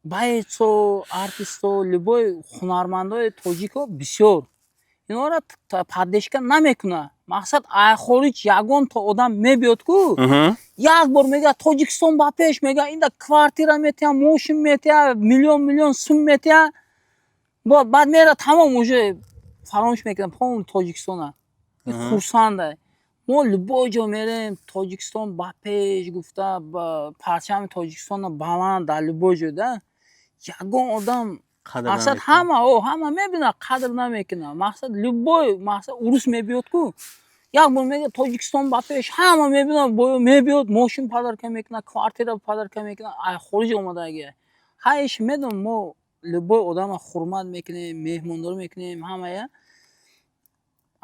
Speaker 2: боец о, артисто, любой ҳунармандои тоҷико бисёр, инора поддержка намекунад. Мақсад, ай хориҷ ягонта одам мебиёд ку, як бор мега: «Тоҷикистон ба пеш!» Мега, инда квартира метиҳа, мошин метиҳа, миллион миллион сум метиҳа, баъд мера, тамом, уже фаромӯш мекунад полный Тоҷикистона. Хурсанда. Мо любой ҷо мерем, «Тоҷикистон ба пеш» гуфта, парчами Тоҷикистона баланд дар любой ҷо да, ягон одам,
Speaker 1: Қадр
Speaker 2: мақсад,
Speaker 1: намекунад.
Speaker 2: Ҳама, о, ҳама мебинад, қадр намекунад. Мақсад, любой, мақсад, урус мебиёд ку, як бор мега: «Тоҷикистон ба пеш!» Ҳама мебинад, боё мебиёд, мошин подарка мекунад, квартира подарка мекунад, ай хориҷ омадаги. Ҳайш медонам, мо любой одама ҳурмат мекунем, меҳмондорӣ мекунем ҳамая.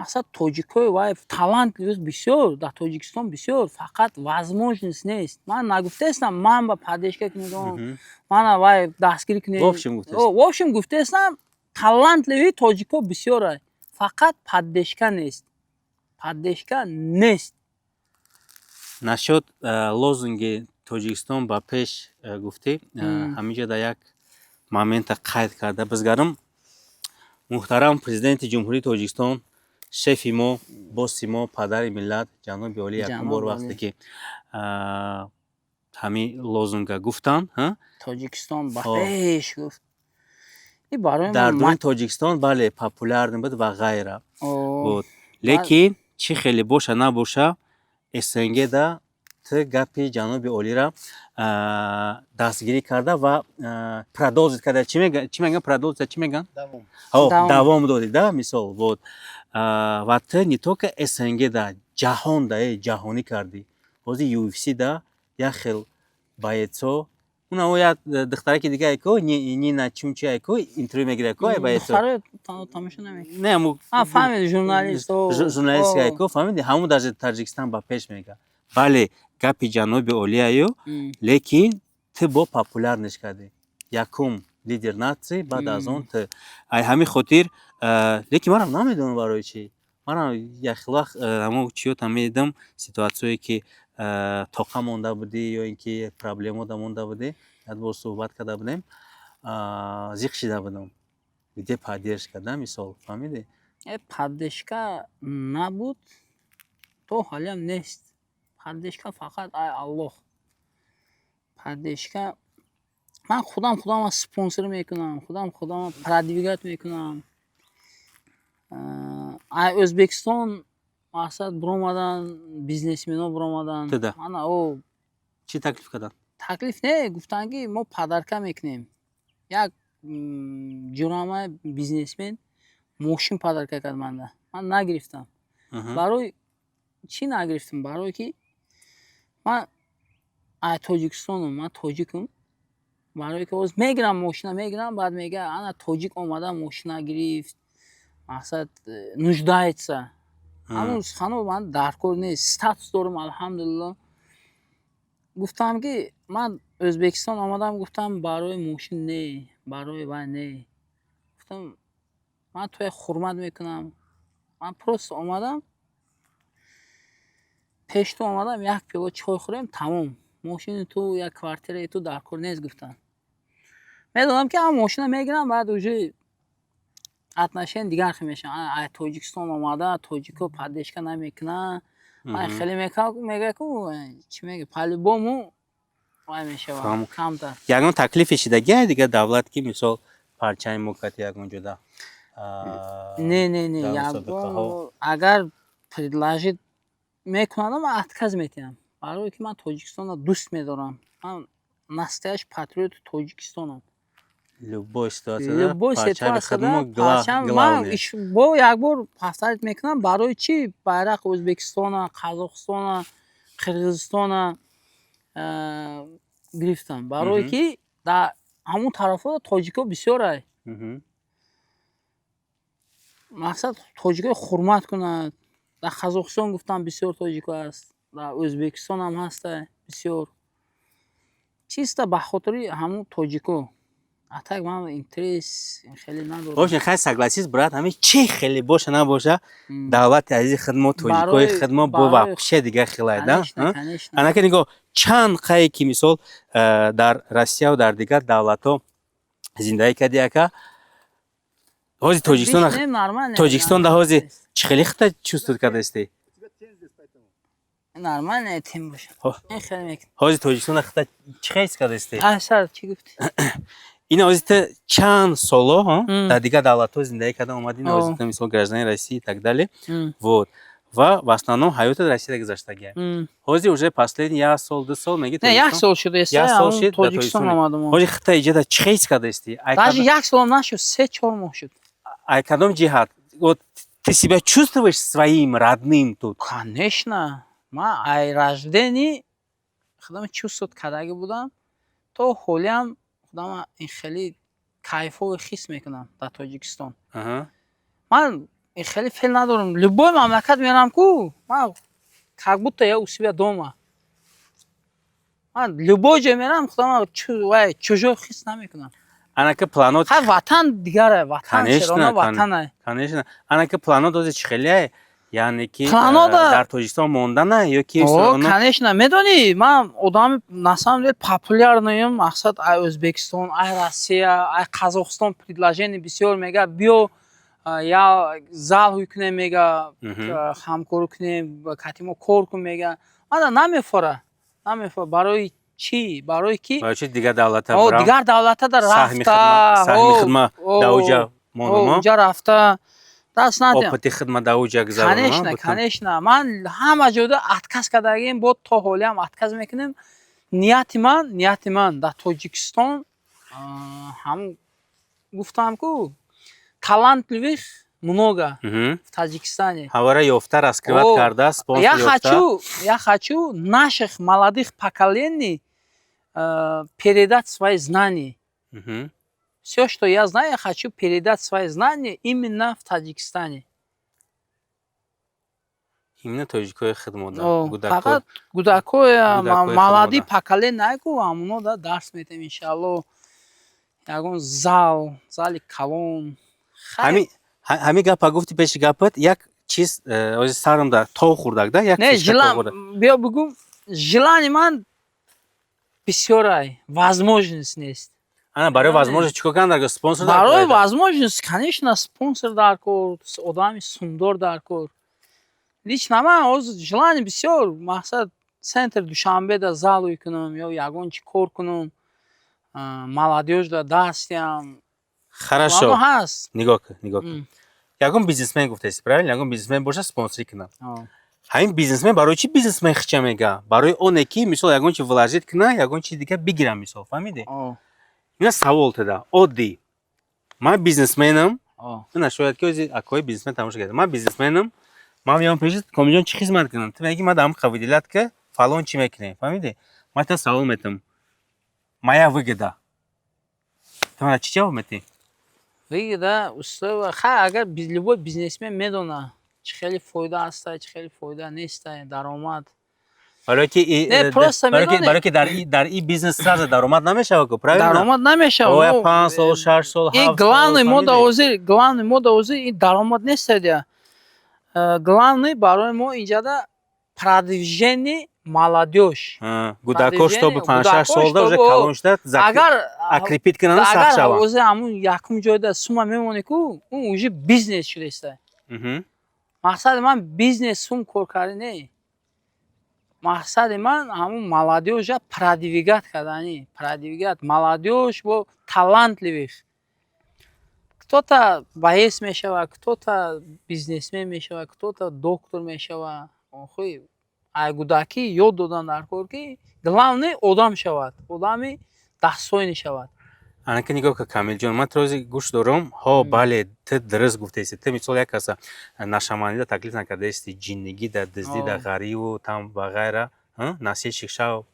Speaker 2: Мақсад, тоҷикои вай талант бисёр дар Тоҷикистон, бисёр, фақат возможность нест. Ман нагуфтаестам, ман ба поддержка кунед, мана вай дастгирӣ кунед.
Speaker 1: В общем гуфтаест.
Speaker 2: О, в общем гуфтаестам, талантливый тоҷико бисёра, фақат поддержка нест, поддержка нест.
Speaker 1: Насчет лозунги Тоҷикистон ба пеш гуфтӣ, ҳаминҷа дар як момента қайд карда бизгарам. Муҳтарам Президенти Ҷумҳурии Тоҷикистон, шефи мо, босси мо, падари миллат, ҷаноби олӣ, якум бор вақте ки ҳамин лозунга гуфтанд.
Speaker 2: Тоҷикистон ба пеш гуфт.
Speaker 1: Дар дуруни Тоҷикистон, бале, популярный буд ва ғайра буд, лекин чӣ хеле боша набоша, СНГ да ту гапи ҷаноби олира дастгирӣ карда ва продолжить карда. Чӣ мегӯян, продолжить чӣ мегӯян, давом додӣ да, мисол. Вот, ва ту не только СНГ да, ҷаҳон да, ҷаҳонӣ кардӣ. Ҳозир UFC да як хел боецо, уна як духтараки дига ко, Нина чумчи ко, интервю мегира ко, ай боецо.
Speaker 2: Не, фаҳмид, журналист.
Speaker 1: Журналист ко, фаҳмиди, ҳамун даже Таҷикистон ба пеш мега. Бале, гапи ҷаноби олияю, лекин ту бо популярныйш кардӣ. Якум лидер нации, баъд аз он ту. Ай ҳамин хотир, лекин манам намедонам барои чӣ. Манам як вақт ҳамон чиёта медидам, ситуатсияе ки тоқа монда будӣ ё ин ки проблемода монда будӣ, як бор суҳбат карда будем, зиқ шида будам, где поддержка да, мисол, фаҳмидӣ?
Speaker 2: Поддержка набуд, то ҳолиам нест. Поддержка фақат ай Аллоҳ. Поддержка ман худам худамро спонсор мекунам, худам худамро продвигать мекунам. Ай Ӯзбекистон, мақсад, биромадан, бизнесмено биромадан. Ана о.
Speaker 1: Чӣ таклиф карданд?
Speaker 2: Таклиф не, гуфтанд, ки мо подарка мекунем. Як ҷурама бизнесмен мошин подарка кард манда, ман нагирифтам. Барои чӣ нагирифтам? Барое ки ман ай Тоҷикистонам, ман тоҷикам. Барое ки ҳоз мегирам, мошина мегирам, баъд мега: «Ана тоҷик омада, мошина гирифт, мақсад, нуждается». Ҳамун сухано ман дар кор нест. Статус дорам, алҳамдулилло. Гуфтам, ки ман Ӯзбекистон омадам, гуфтам, барои мошин не, барои вай не, гуфтам, ман туя ҳурмат мекунам, ман просто омадам пеш ту, омадам як пиёла чой хӯрем, тамом. Мошини ту, як квартираи ту дар кор нест, гуфтам. Медонам, ки ҳам мошина мегирам, баъд уже отношение дигар хел мешавад. Ай Тоҷикистон омада, тоҷико поддержка намекунад, ай хеле мега ку, чӣ мега, по-любому вай мешавад камтар.
Speaker 1: Ягон таклифе шидагиай дигар давлат, ки, мисол, парчами мо кати ягон ҷода?
Speaker 2: Не, не, не, ягон агар предложить мекунадам, ман отказ метиҳам, барое ки ман Тоҷикистонро дӯст медорам, ман настоящий патриоти Тоҷикистонам.
Speaker 1: Любой ситуация.
Speaker 2: Любой ситуацияда ман бо як бор повторить мекунам, барои чӣ байрақи Ӯзбекистона, Қазоқистона, Қирғизистона гирифтам? Барое ки дар ҳамун тарафҳо тоҷико бисёрай. Мақсад, тоҷико ҳурмат кунад. Дар Қазоқистон, гуфтам, бисёр тоҷико аст, дар Ӯзбекистон ҳам ҳаста бисёр. Чисто ба хотири ҳамун тоҷико, а так ман интерес хеле надорам.
Speaker 1: Боша, хай, согласись, брат, ҳамин чӣ хеле боша набоша, давлати азизи худ мо, тоҷикои худ мо бо вообще дигар хелай да. Анака нигоҳ, чанд қае ки, мисол, дар Россияву дар дигар давлатҳо зиндагӣ кардӣ, ака, ҳозир Тоҷикистон, Тоҷикистон да ҳозир чӣ хеле хита чувствовать кардаистӣ?
Speaker 2: Нормально тем боша.
Speaker 1: Ҳозир Тоҷикистон хита чӣ хел ҳис кардаистӣ?
Speaker 2: Асар чӣ гуфтӣ?
Speaker 1: Ин ҳозир ту чанд соло дар дигар давлатҳо зиндагӣ карда омадӣ, ҳозир ту, мисол, гражданин России и так далее, вот, ва в основном ҳаётат Россияда гузаштагия. Ҳозир уже последний як сол, 2 сол меги?
Speaker 2: Не, як сол шуд.
Speaker 1: Як сол шуд.
Speaker 2: Тоҷикистон омадам.
Speaker 1: Ҳозир хита иҷода чӣ хел ҳис кардаистӣ?
Speaker 2: Даже як солам нашуд, 3-4 моҳ шуд.
Speaker 1: Ай кадом ҷиҳат, вот, ты себя чувствуешь своим родным тут?
Speaker 2: Конечно, ман ай рождения худам чувствовать кардагӣ будам, то ҳолиам худама ин хеле кайфовӣ ҳис мекунам дар Тоҷикистон. Ман ин хеле фел надорам, любой мамлакат мерам ку, ман как будто я у себя дома. Ман любой ҷо мерам, худама вай чужой ҳис намекунам.
Speaker 1: Анака планот?
Speaker 2: Хай, ватан дигаре, ватан, ватанай.
Speaker 1: Конечно, анака планот ҳозир чӣ хеле? Яъне ки
Speaker 2: Планода-
Speaker 1: дар Тоҷикистон мондана ё ки
Speaker 2: О, конечно, медонӣ, ман одами на самом деле популярный ам. Мақсад, ай Ӯзбекистон, ай Россия, ай Қазоқистон предложение бисёр мега: биё, я зал ҳуй кунем, мега, ҳамкорӣ кунем, кати мо кор кун, мега. Мана намефора, намефора. Барои чӣ? Барои ки
Speaker 1: Барои чи дигар давлата
Speaker 2: О,
Speaker 1: бирам?
Speaker 2: Дигар давлатада
Speaker 1: Саҳми
Speaker 2: рафта,
Speaker 1: саҳми хидма дар уҷа монумо.
Speaker 2: Уҷа рафта даст надиҳам.
Speaker 1: Опыт и хидма дар уҷа гузаронам.
Speaker 2: Конечно, конечно. Ман ҳама ҷода отказ кардагим, бо то ҳолиам отказ мекунем. Нияти ман дар Тоҷикистон, ҳамун гуфтам ку, талантливых много в Таджикистане.
Speaker 1: Ҳавара ёфта, раскрывать
Speaker 2: О,
Speaker 1: карда, спонсор
Speaker 2: я
Speaker 1: ёфта.
Speaker 2: хочу наших молодых поколений передать свои знания. Все, что я знаю, я хочу передать свои знания именно в Таджикистане.
Speaker 1: Именно тоҷикои хидмода?
Speaker 2: О,
Speaker 1: гудако
Speaker 2: фақат гудакоя,
Speaker 1: гудакои
Speaker 2: молодые
Speaker 1: хидмода.
Speaker 2: Поколения айку, ҳамуно да дарс метем, иншалло. Ягон зал, зали калон. Хайр,
Speaker 1: Ҳами гапа гуфти, пеши гапат як чиз ози сарам да тов хӯрдак да як
Speaker 2: Не,
Speaker 1: фишка
Speaker 2: желан,
Speaker 1: тов хӯрдак.
Speaker 2: Биё бугум, желание ман бисёрай, возможность нест.
Speaker 1: Ана барои возможность чикор кардан дар спонсор дар
Speaker 2: Барои
Speaker 1: кор?
Speaker 2: Возможность, конечно, спонсор дар кор, одами сумдор дар кор. Лично ман ҳозир желание бисёр, мақсад, центр Душанбеда зал кунам ё ягон чи кор кунам, молодёжь да дарс диҳам.
Speaker 1: Хорошо.
Speaker 2: Плано ҳаст.
Speaker 1: Нигоҳ кун, нигоҳ кун. Ягон бизнесмен гуфтаси, правильно? Ягон бизнесмен боша, спонсорӣ кунам. Ҳамин бизнесмен барои чӣ бизнесмен хича мега? Барои оне ки, мисол, ягон чи вложить куна, ягон чи дига бигира, мисол, фаҳмидӣ? Ина савол теда оддӣ: ман бизнесменам, ина шояд ки ози акои бизнесмен тамошо карда. Ман бизнесменам, ман меём пеши Комилҷон, чӣ хизмат кунам? Ту меги, ман дар ҳам ки фалон чӣ мекунем, фаҳмидӣ? Ман та савол метам: моя выгода? Ту мана чӣ ҷавоб метӣ?
Speaker 2: Выгода, условия. Хай, агар любой бизнесмен медона, чӣ хеле фоида ҳаста, чӣ хеле фоида неста, даромад.
Speaker 1: Барои ки
Speaker 2: Не, просто
Speaker 1: барои ки
Speaker 2: медонӣ-
Speaker 1: барои ки дар и бизнес сразу даромад намешава ку, правильно?
Speaker 2: Даромад намешава.
Speaker 1: Оя 5 сол, 6 сол,
Speaker 2: Ин
Speaker 1: 7 сол,
Speaker 2: главный мо
Speaker 1: фаҳмидӣ?
Speaker 2: Ҳозир главный мо ҳозир ин даромад неста дия. Главный барои мо инҷада продвижение молодёжь.
Speaker 1: Гудако, чтобы 5-6 солда уже
Speaker 2: чтобы-
Speaker 1: калон шуда,
Speaker 2: Агар
Speaker 1: закрепить кунанд, сахт
Speaker 2: агар
Speaker 1: шаванд.
Speaker 2: Ҳозир ҳамун якум ҷойда сума мемонӣ ку, он уже бизнес шудааста. Мақсади ман бизнес сум кор карда не. Мақсади ман ҳамун молодёжь а продвигать кардани, продвигать молодёжь бо талантливых. Кто-то боец мешава, кто-то бизнесмен мешава, кто-то доктор мешава. Охи, ай гудакӣ ёд додан дар кор, ки главный одам шавад, одами достойный шавад.
Speaker 1: Анака, нигоҳ ка, Камилҷон, ман трози гӯш дорам. Ҳо, бале, ту дуруст гуфтаисти. Ту, мисол, як каса нашамандида таклиф накардаисти, ҷиннигида, дуздида, ғариву там ва ғайра, носильщик шав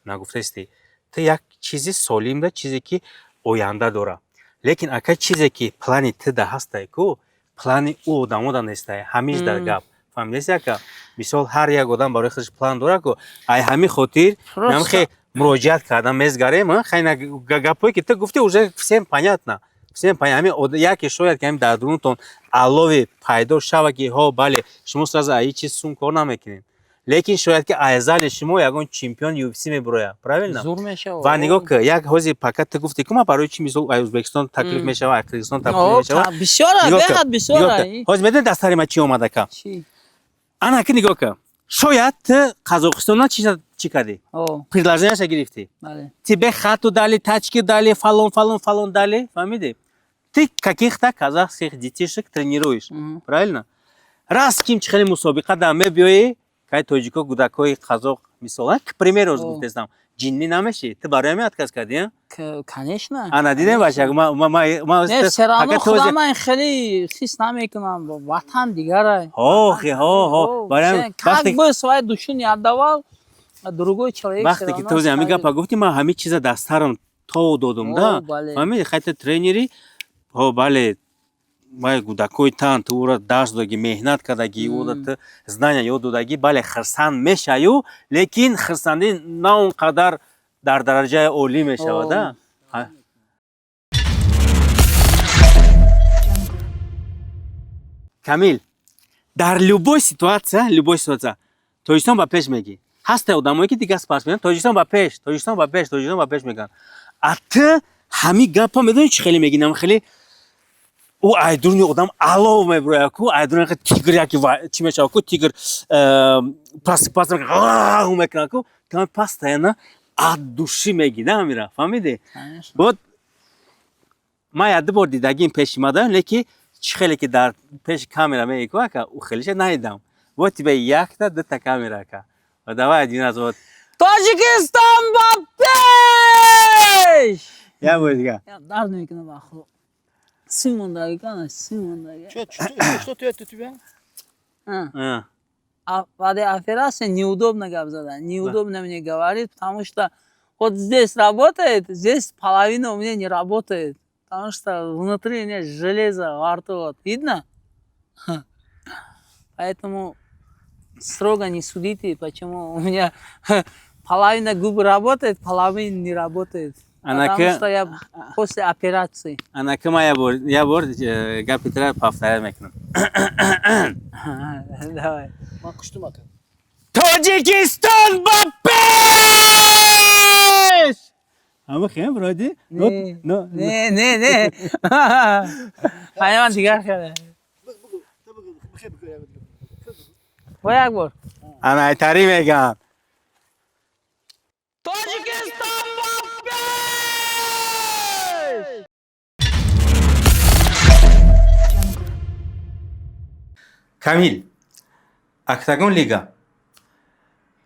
Speaker 1: нагуфтаисти. Ту як чизи солимда, чизе ки оянда дора. Лекин ака, чизе ки плани туда ҳастай ку, плани ӯ одамода нестай. Ҳамиш дар гап. Фаҳмидаисти, ака? Мисол, ҳар як одам барои худаш план дора ку. Ай ҳамин хотир намхе муроҷиат кардам, мезгарем, хайна гапое ки ту гуфти, уже всем понятно. Всем понятно. Ҳамин яке шояд ки ҳамин дар дурунтон алови пайдо шава, ки ҳо, бале, шумо сразу аи чиз сум кор намекунед. Лекин шояд ки аз зали шумо ягон чемпион UFC мебурояд, правильно?
Speaker 2: Зур мешавад.
Speaker 1: Ва нигоҳ ки, як ҳози пока ту гуфти ку, ман барои чи, мисол, ай Ӯзбекистон таклиф мешава, ай Қирғизистон таклиф мешава.
Speaker 2: Бисёра, беҳад бисёра.
Speaker 1: Ҳозир медонӣ дар сари ман чӣ омад, ака?
Speaker 2: Чӣ?
Speaker 1: Ана ки, нигоҳ ка, шояд ту Қазоқистона чӣ кардӣ? Предложение ша гирифтӣ. Тебе хату дали, тачки дали, фалон, фалон, фалон дали, фаҳмидӣ? Ты каких-то казахских детишек тренируешь, правильно? Раз ким чи хеле мусобиқа да мебиёӣ, кай тоҷико, гудакҳои қазоқ, мисол, к примеру гуфтестам, ҷиннӣ намешӣ? Ту барои ҳамин отказ кардӣ?
Speaker 2: Конечно.
Speaker 1: Ана дидем, бача.
Speaker 2: Не, всё равно худам ман хеле ҳис намекунам, ватан дигарай.
Speaker 1: Ҳо, ҳо, ҳо.
Speaker 2: Как бы свою душу не отдавал, другой человек.
Speaker 1: Вақте ки ту ҳамин гапа гуфтӣ, ман ҳамин чиза дар сарам то додум да. Фаҳмидӣ? Хай, ту тренери, ҳо, бале, вай гудакҳои тан, ту ӯро дарс додагӣ, меҳнат кардагӣ, ӯро ту знания ёд додагӣ, бале, хирсанд мешаю, лекин хирсандӣ на он қадар дар дараҷаи олӣ мешавад. А Камил. Дар любой ситуация, любой ситуация Тоҷикистон ба пеш мегӣ. Ҳаста одамое, ки дигар спортсмен Тоҷикистон ба пеш, Тоҷикистон ба пеш, Тоҷикистон ба пеш мегӯянд. А ту ҳамин гапа медонӣ, чӣ хеле мегӣ? Нам хеле ӯ айдуни одам алов мебурояд ку, айдуни тигр яки чӣ мешавад ку, тигр просыпаться мекунад ку, ту постоянно от души мегӣ да ҳамира, фаҳмидӣ? Вот ман як ду бор дидагим пеши мада, леки чӣ хеле ки дар пеши камера мегӣ ку, ака, ӯ хелиша надидам. Вот тебе якта дута камера, ака. Давай один раз вот.
Speaker 2: Тоҷикистон ба пеш!
Speaker 1: Як бор дига.
Speaker 2: Дард мекунад, ба худо. Сим мондаги кана, сим мондаги.
Speaker 3: Что ты это тебя?
Speaker 2: А баъди операция неудобно гап задан, неудобно мне говорить, потому что вот здесь работает, здесь половина у меня не работает, потому что внутри у меня железо во рту, вот видно. Поэтому строго не судите, почему у меня половина губ работает, половина не работает. Потому что я после операции.
Speaker 1: Анака, ман як бор гапи тра повторять мекунам.
Speaker 2: Давай.
Speaker 3: Ман куштум, ака.
Speaker 1: Тоҷикистон ба пеш! Ҳама хем вроде.
Speaker 2: Не, не, не, не. Ай, ман дигар кардам. Бо як бор.
Speaker 1: Анайтарӣ мегӯям.
Speaker 2: Тоҷикистон ба пеш!
Speaker 1: Камил, Октагон Лига.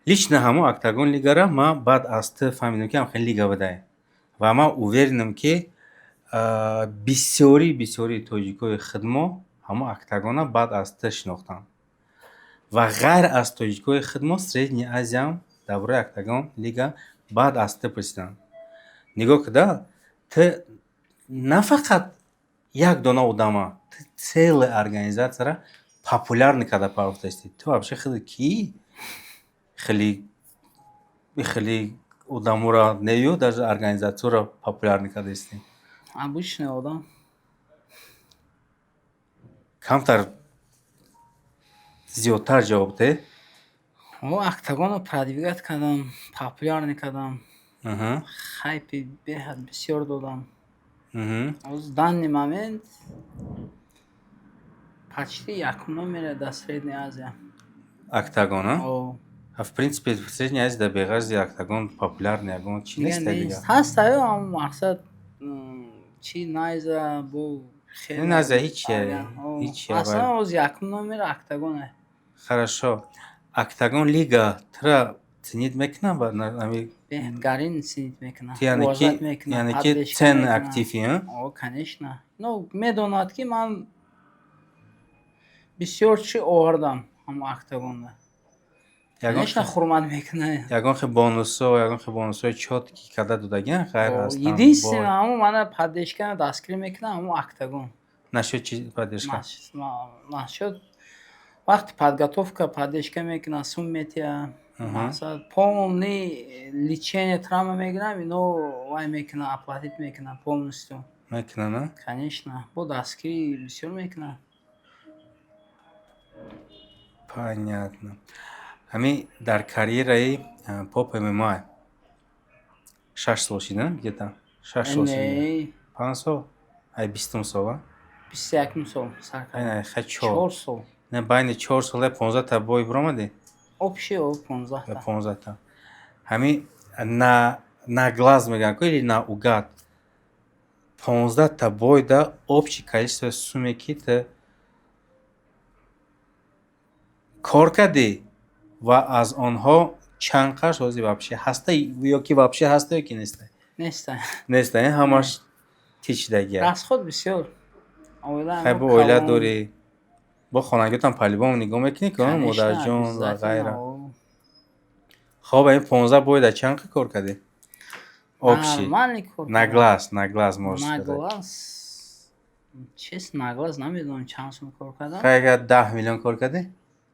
Speaker 1: Лично ҳамо Октагон Лигара ман баъд аз ту фаҳмидам, ки ҳам хеле лига будае. Ва ман уверен ам, ки бисёри бисёри тоҷикои худмо ҳамо Октагона баъд аз ту шинохтанд. Ва ғайр аз тоҷикои худмо, Средний Азиям дар бораи Октагон Лига баъд аз ту пурсиданд. Нигоҳ куда, ту на фақат як дона одама, ту целая организация ра популярный карда партофтаистӣ. Ту вообще худ кӣ? Хеле хеле одаморо нею, даже организация ро популярный кардаистӣ.
Speaker 2: Обычный одам.
Speaker 1: Камтар зиёдтар ҷавоб деҳ.
Speaker 2: О, Октагонро продвигать кардам, популярный кардам. Хайпи беҳад бисёр додам. В данный момент почти якум номере дар Средняя Азия.
Speaker 1: Октагон, а?
Speaker 2: О.
Speaker 1: А в принципе, в Средней Азии да беғарзи Октагон популярный ягон чи
Speaker 2: Дига
Speaker 1: нест
Speaker 2: нест.
Speaker 1: дига.
Speaker 2: Ҳаст аю, аммо мақсад чи Найза бо хеле.
Speaker 1: Найза ҳиче,
Speaker 2: О,
Speaker 1: ҳиче,
Speaker 2: аслан
Speaker 1: вале.
Speaker 2: оз якум номер Октагоне.
Speaker 1: Хорошо. Октагон Лига тура ценить мекунам ба ами?
Speaker 2: Беҳтарин ценить мекунам.
Speaker 1: Яъне ки
Speaker 2: Уважать мекунам,
Speaker 1: яъне ки
Speaker 2: поддержка
Speaker 1: ценный
Speaker 2: мекунам.
Speaker 1: актив и, а?
Speaker 2: О, конечно. Ну, медонад, ки ман бисёр чӣ овардам ҳамо Октагонда.
Speaker 1: Ягон
Speaker 2: Конечно, ҳурмат мекунад.
Speaker 1: Ягон хе бонусҳои чёткий карда додагиан, ғайр аз там
Speaker 2: Единственное,
Speaker 1: бой?
Speaker 2: ҳамо мана поддержка дастгирӣ мекунам, ҳамо Октагон.
Speaker 1: Насчёт чи поддержка?
Speaker 2: Насчёт вақти подготовка поддержка мекунад, сум метиҳад. Мақсад, полный лечение травма мегирам, ино вай мекунад, оплатить мекунад полностью.
Speaker 1: Мекунад, а?
Speaker 2: Конечно, бо дастгирӣ бисёр мекунад.
Speaker 1: Понятно. Ҳамин дар карьераи Поп ММА 6 сол шида, где-то 6 сол шида.
Speaker 2: Не.
Speaker 1: 5 сол? Ай 20-ум сола?
Speaker 2: 21-ум сол сар кардам.
Speaker 1: Ай, хай, чор.
Speaker 2: 4 сол.
Speaker 1: Не, байни 4 сола 15-та бой биромадӣ?
Speaker 2: Общий о 15-та.
Speaker 1: 15-та. Ҳамин на глаз мегӯянд ку или наугад. 15-та бойда общий количество суме ки ту кор кардӣ ва аз онҳо чанд қаш ҳозир вообще ҳаста ё ки вообще ҳаста ё ки неста?
Speaker 2: Неста.
Speaker 1: Неста, ин ҳамаш тичдагия.
Speaker 2: Расход бисёр. Оила
Speaker 1: Хай, бо оила дорӣ. Бо хонагиотам по-любому нигоҳ мекунӣ ки модарҷон ва ғайра. Хоб, ин 15 бойда чанд қа кор кардӣ? Общий.
Speaker 2: Нормальный кор.
Speaker 1: На глаз, на глаз можно
Speaker 2: На
Speaker 1: сказать.
Speaker 2: глаз. Честно, на глаз намедонам чанд сум кор кардам.
Speaker 1: Хай, агар 10 миллион кор кардӣ?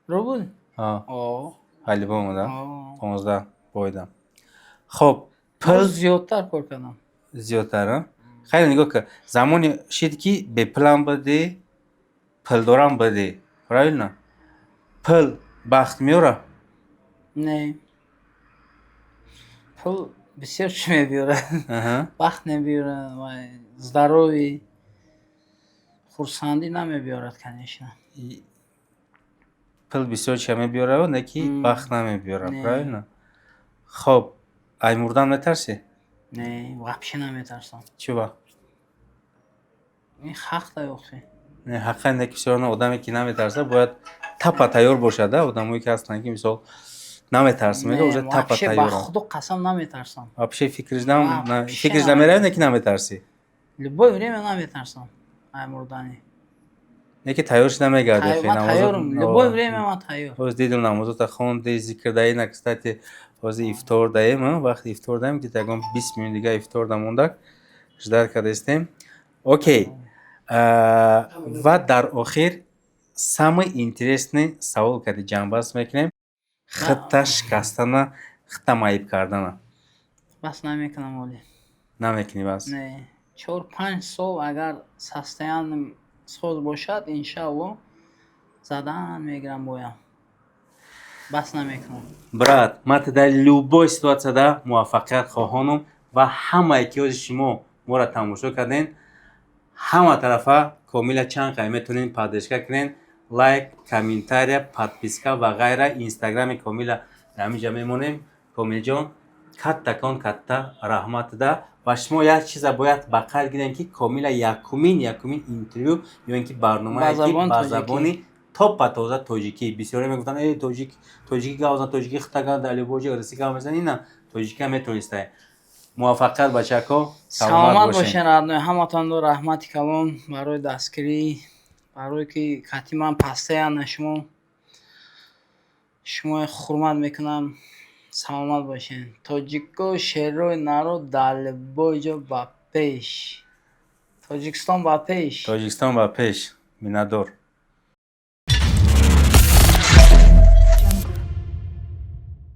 Speaker 2: Рубл?
Speaker 1: Ҳа.
Speaker 2: О.
Speaker 1: По-любому, да?
Speaker 2: О.
Speaker 1: 15 бойда. Хоб,
Speaker 2: Пул
Speaker 1: пул
Speaker 2: зиёдтар кор кардам.
Speaker 1: Зиёдтар, а? Хайр, нигоҳ кун. Замоне шид, ки бепулам будӣ, пулдорам будӣ. Правильно? Пул бахт меёра?
Speaker 2: Не, пул бисёр чӣ мебиёрад, бахт намебиёрад, здоровье, хурсандӣ намебиёрад, конечно.
Speaker 1: Пул бисёр чия мебиёрад, не ки бахт намебиёрад.
Speaker 2: Не.
Speaker 1: Правильно. Хоб, ай мурдан метарсӣ?
Speaker 2: Не, вообще наметарсам.
Speaker 1: Чӣ ба?
Speaker 2: Ин ҳақ да охи.
Speaker 1: Не, ҳаққан не ки бисёр одаме, ки наметарсад, бояд тапа тайёр бошад, да. Одамое ки ҳастанд, ки мисол наметарсам мега, уже тапа
Speaker 2: Вообще, ба
Speaker 1: тайёрам.
Speaker 2: Худо қасам, наметарсам.
Speaker 1: Вообще фикриш
Speaker 2: Вообще
Speaker 1: фикриш намеравӣ, не ки наметарсӣ?
Speaker 2: Любое время наметарсам ай мурдани.
Speaker 1: Не ки тайёр шуда мегардӣ?
Speaker 2: Ман тайёрам, любое время ман тайёр.
Speaker 1: Ҳоз дидум, намозота хонди, зикр даи. На, кстати, ҳозир ифтор даем, вақти ифтор даем, ки ягон 20 минут дига ифтор да мондак, ждать кардастем. Окей, ва дар охир самый интересный савол кади ҷамъбаст мекунем: хитта шикастана, хитта маиб кардана?
Speaker 2: Бас намекунам оли.
Speaker 1: Намекунӣ бас?
Speaker 2: Не, 4-5 сол агар состоянием соз бошад, иншаалло, задан мегирам боям, бас намекунам.
Speaker 1: Брат, ман дар любой ситуатсияда муваффақият хоҳонам ва ҳамае ки ҳози шумо моро тамошо кардем, ҳама тарафа Комила чанд қай метавонед поддержка кунед: лайк, комментария, подписка ва ғайра. Инстаграми Комила дар ҳамин ҷа мемонем. Комилҷон, каттакон катта раҳматда. Ва шумо як чиза бояд ба қайд гирем, ки Комила якумин интервю ё ин ки барномае, ки ба забони топа тоза тоҷикӣ. Бисёре мегуфтанд: «Э, тоҷик тоҷикӣ гап зан, тоҷикӣ хита гап, дар любой ҷо русӣ гап мезани». На, тоҷикӣ метонистае. Муваффақият, бачако.
Speaker 2: Саломат бошен, родной. Ҳаматонро раҳмати калон барои дастгирӣ, барое ки кати ман пастаяна. Шумо, шумо ҳурмат мекунам. Саломат бошен. Тоҷико шерои наро, дар любой ҷо ба пеш, Тоҷикистон ба пеш.
Speaker 1: Тоҷикистон ба пеш. Миннатдор.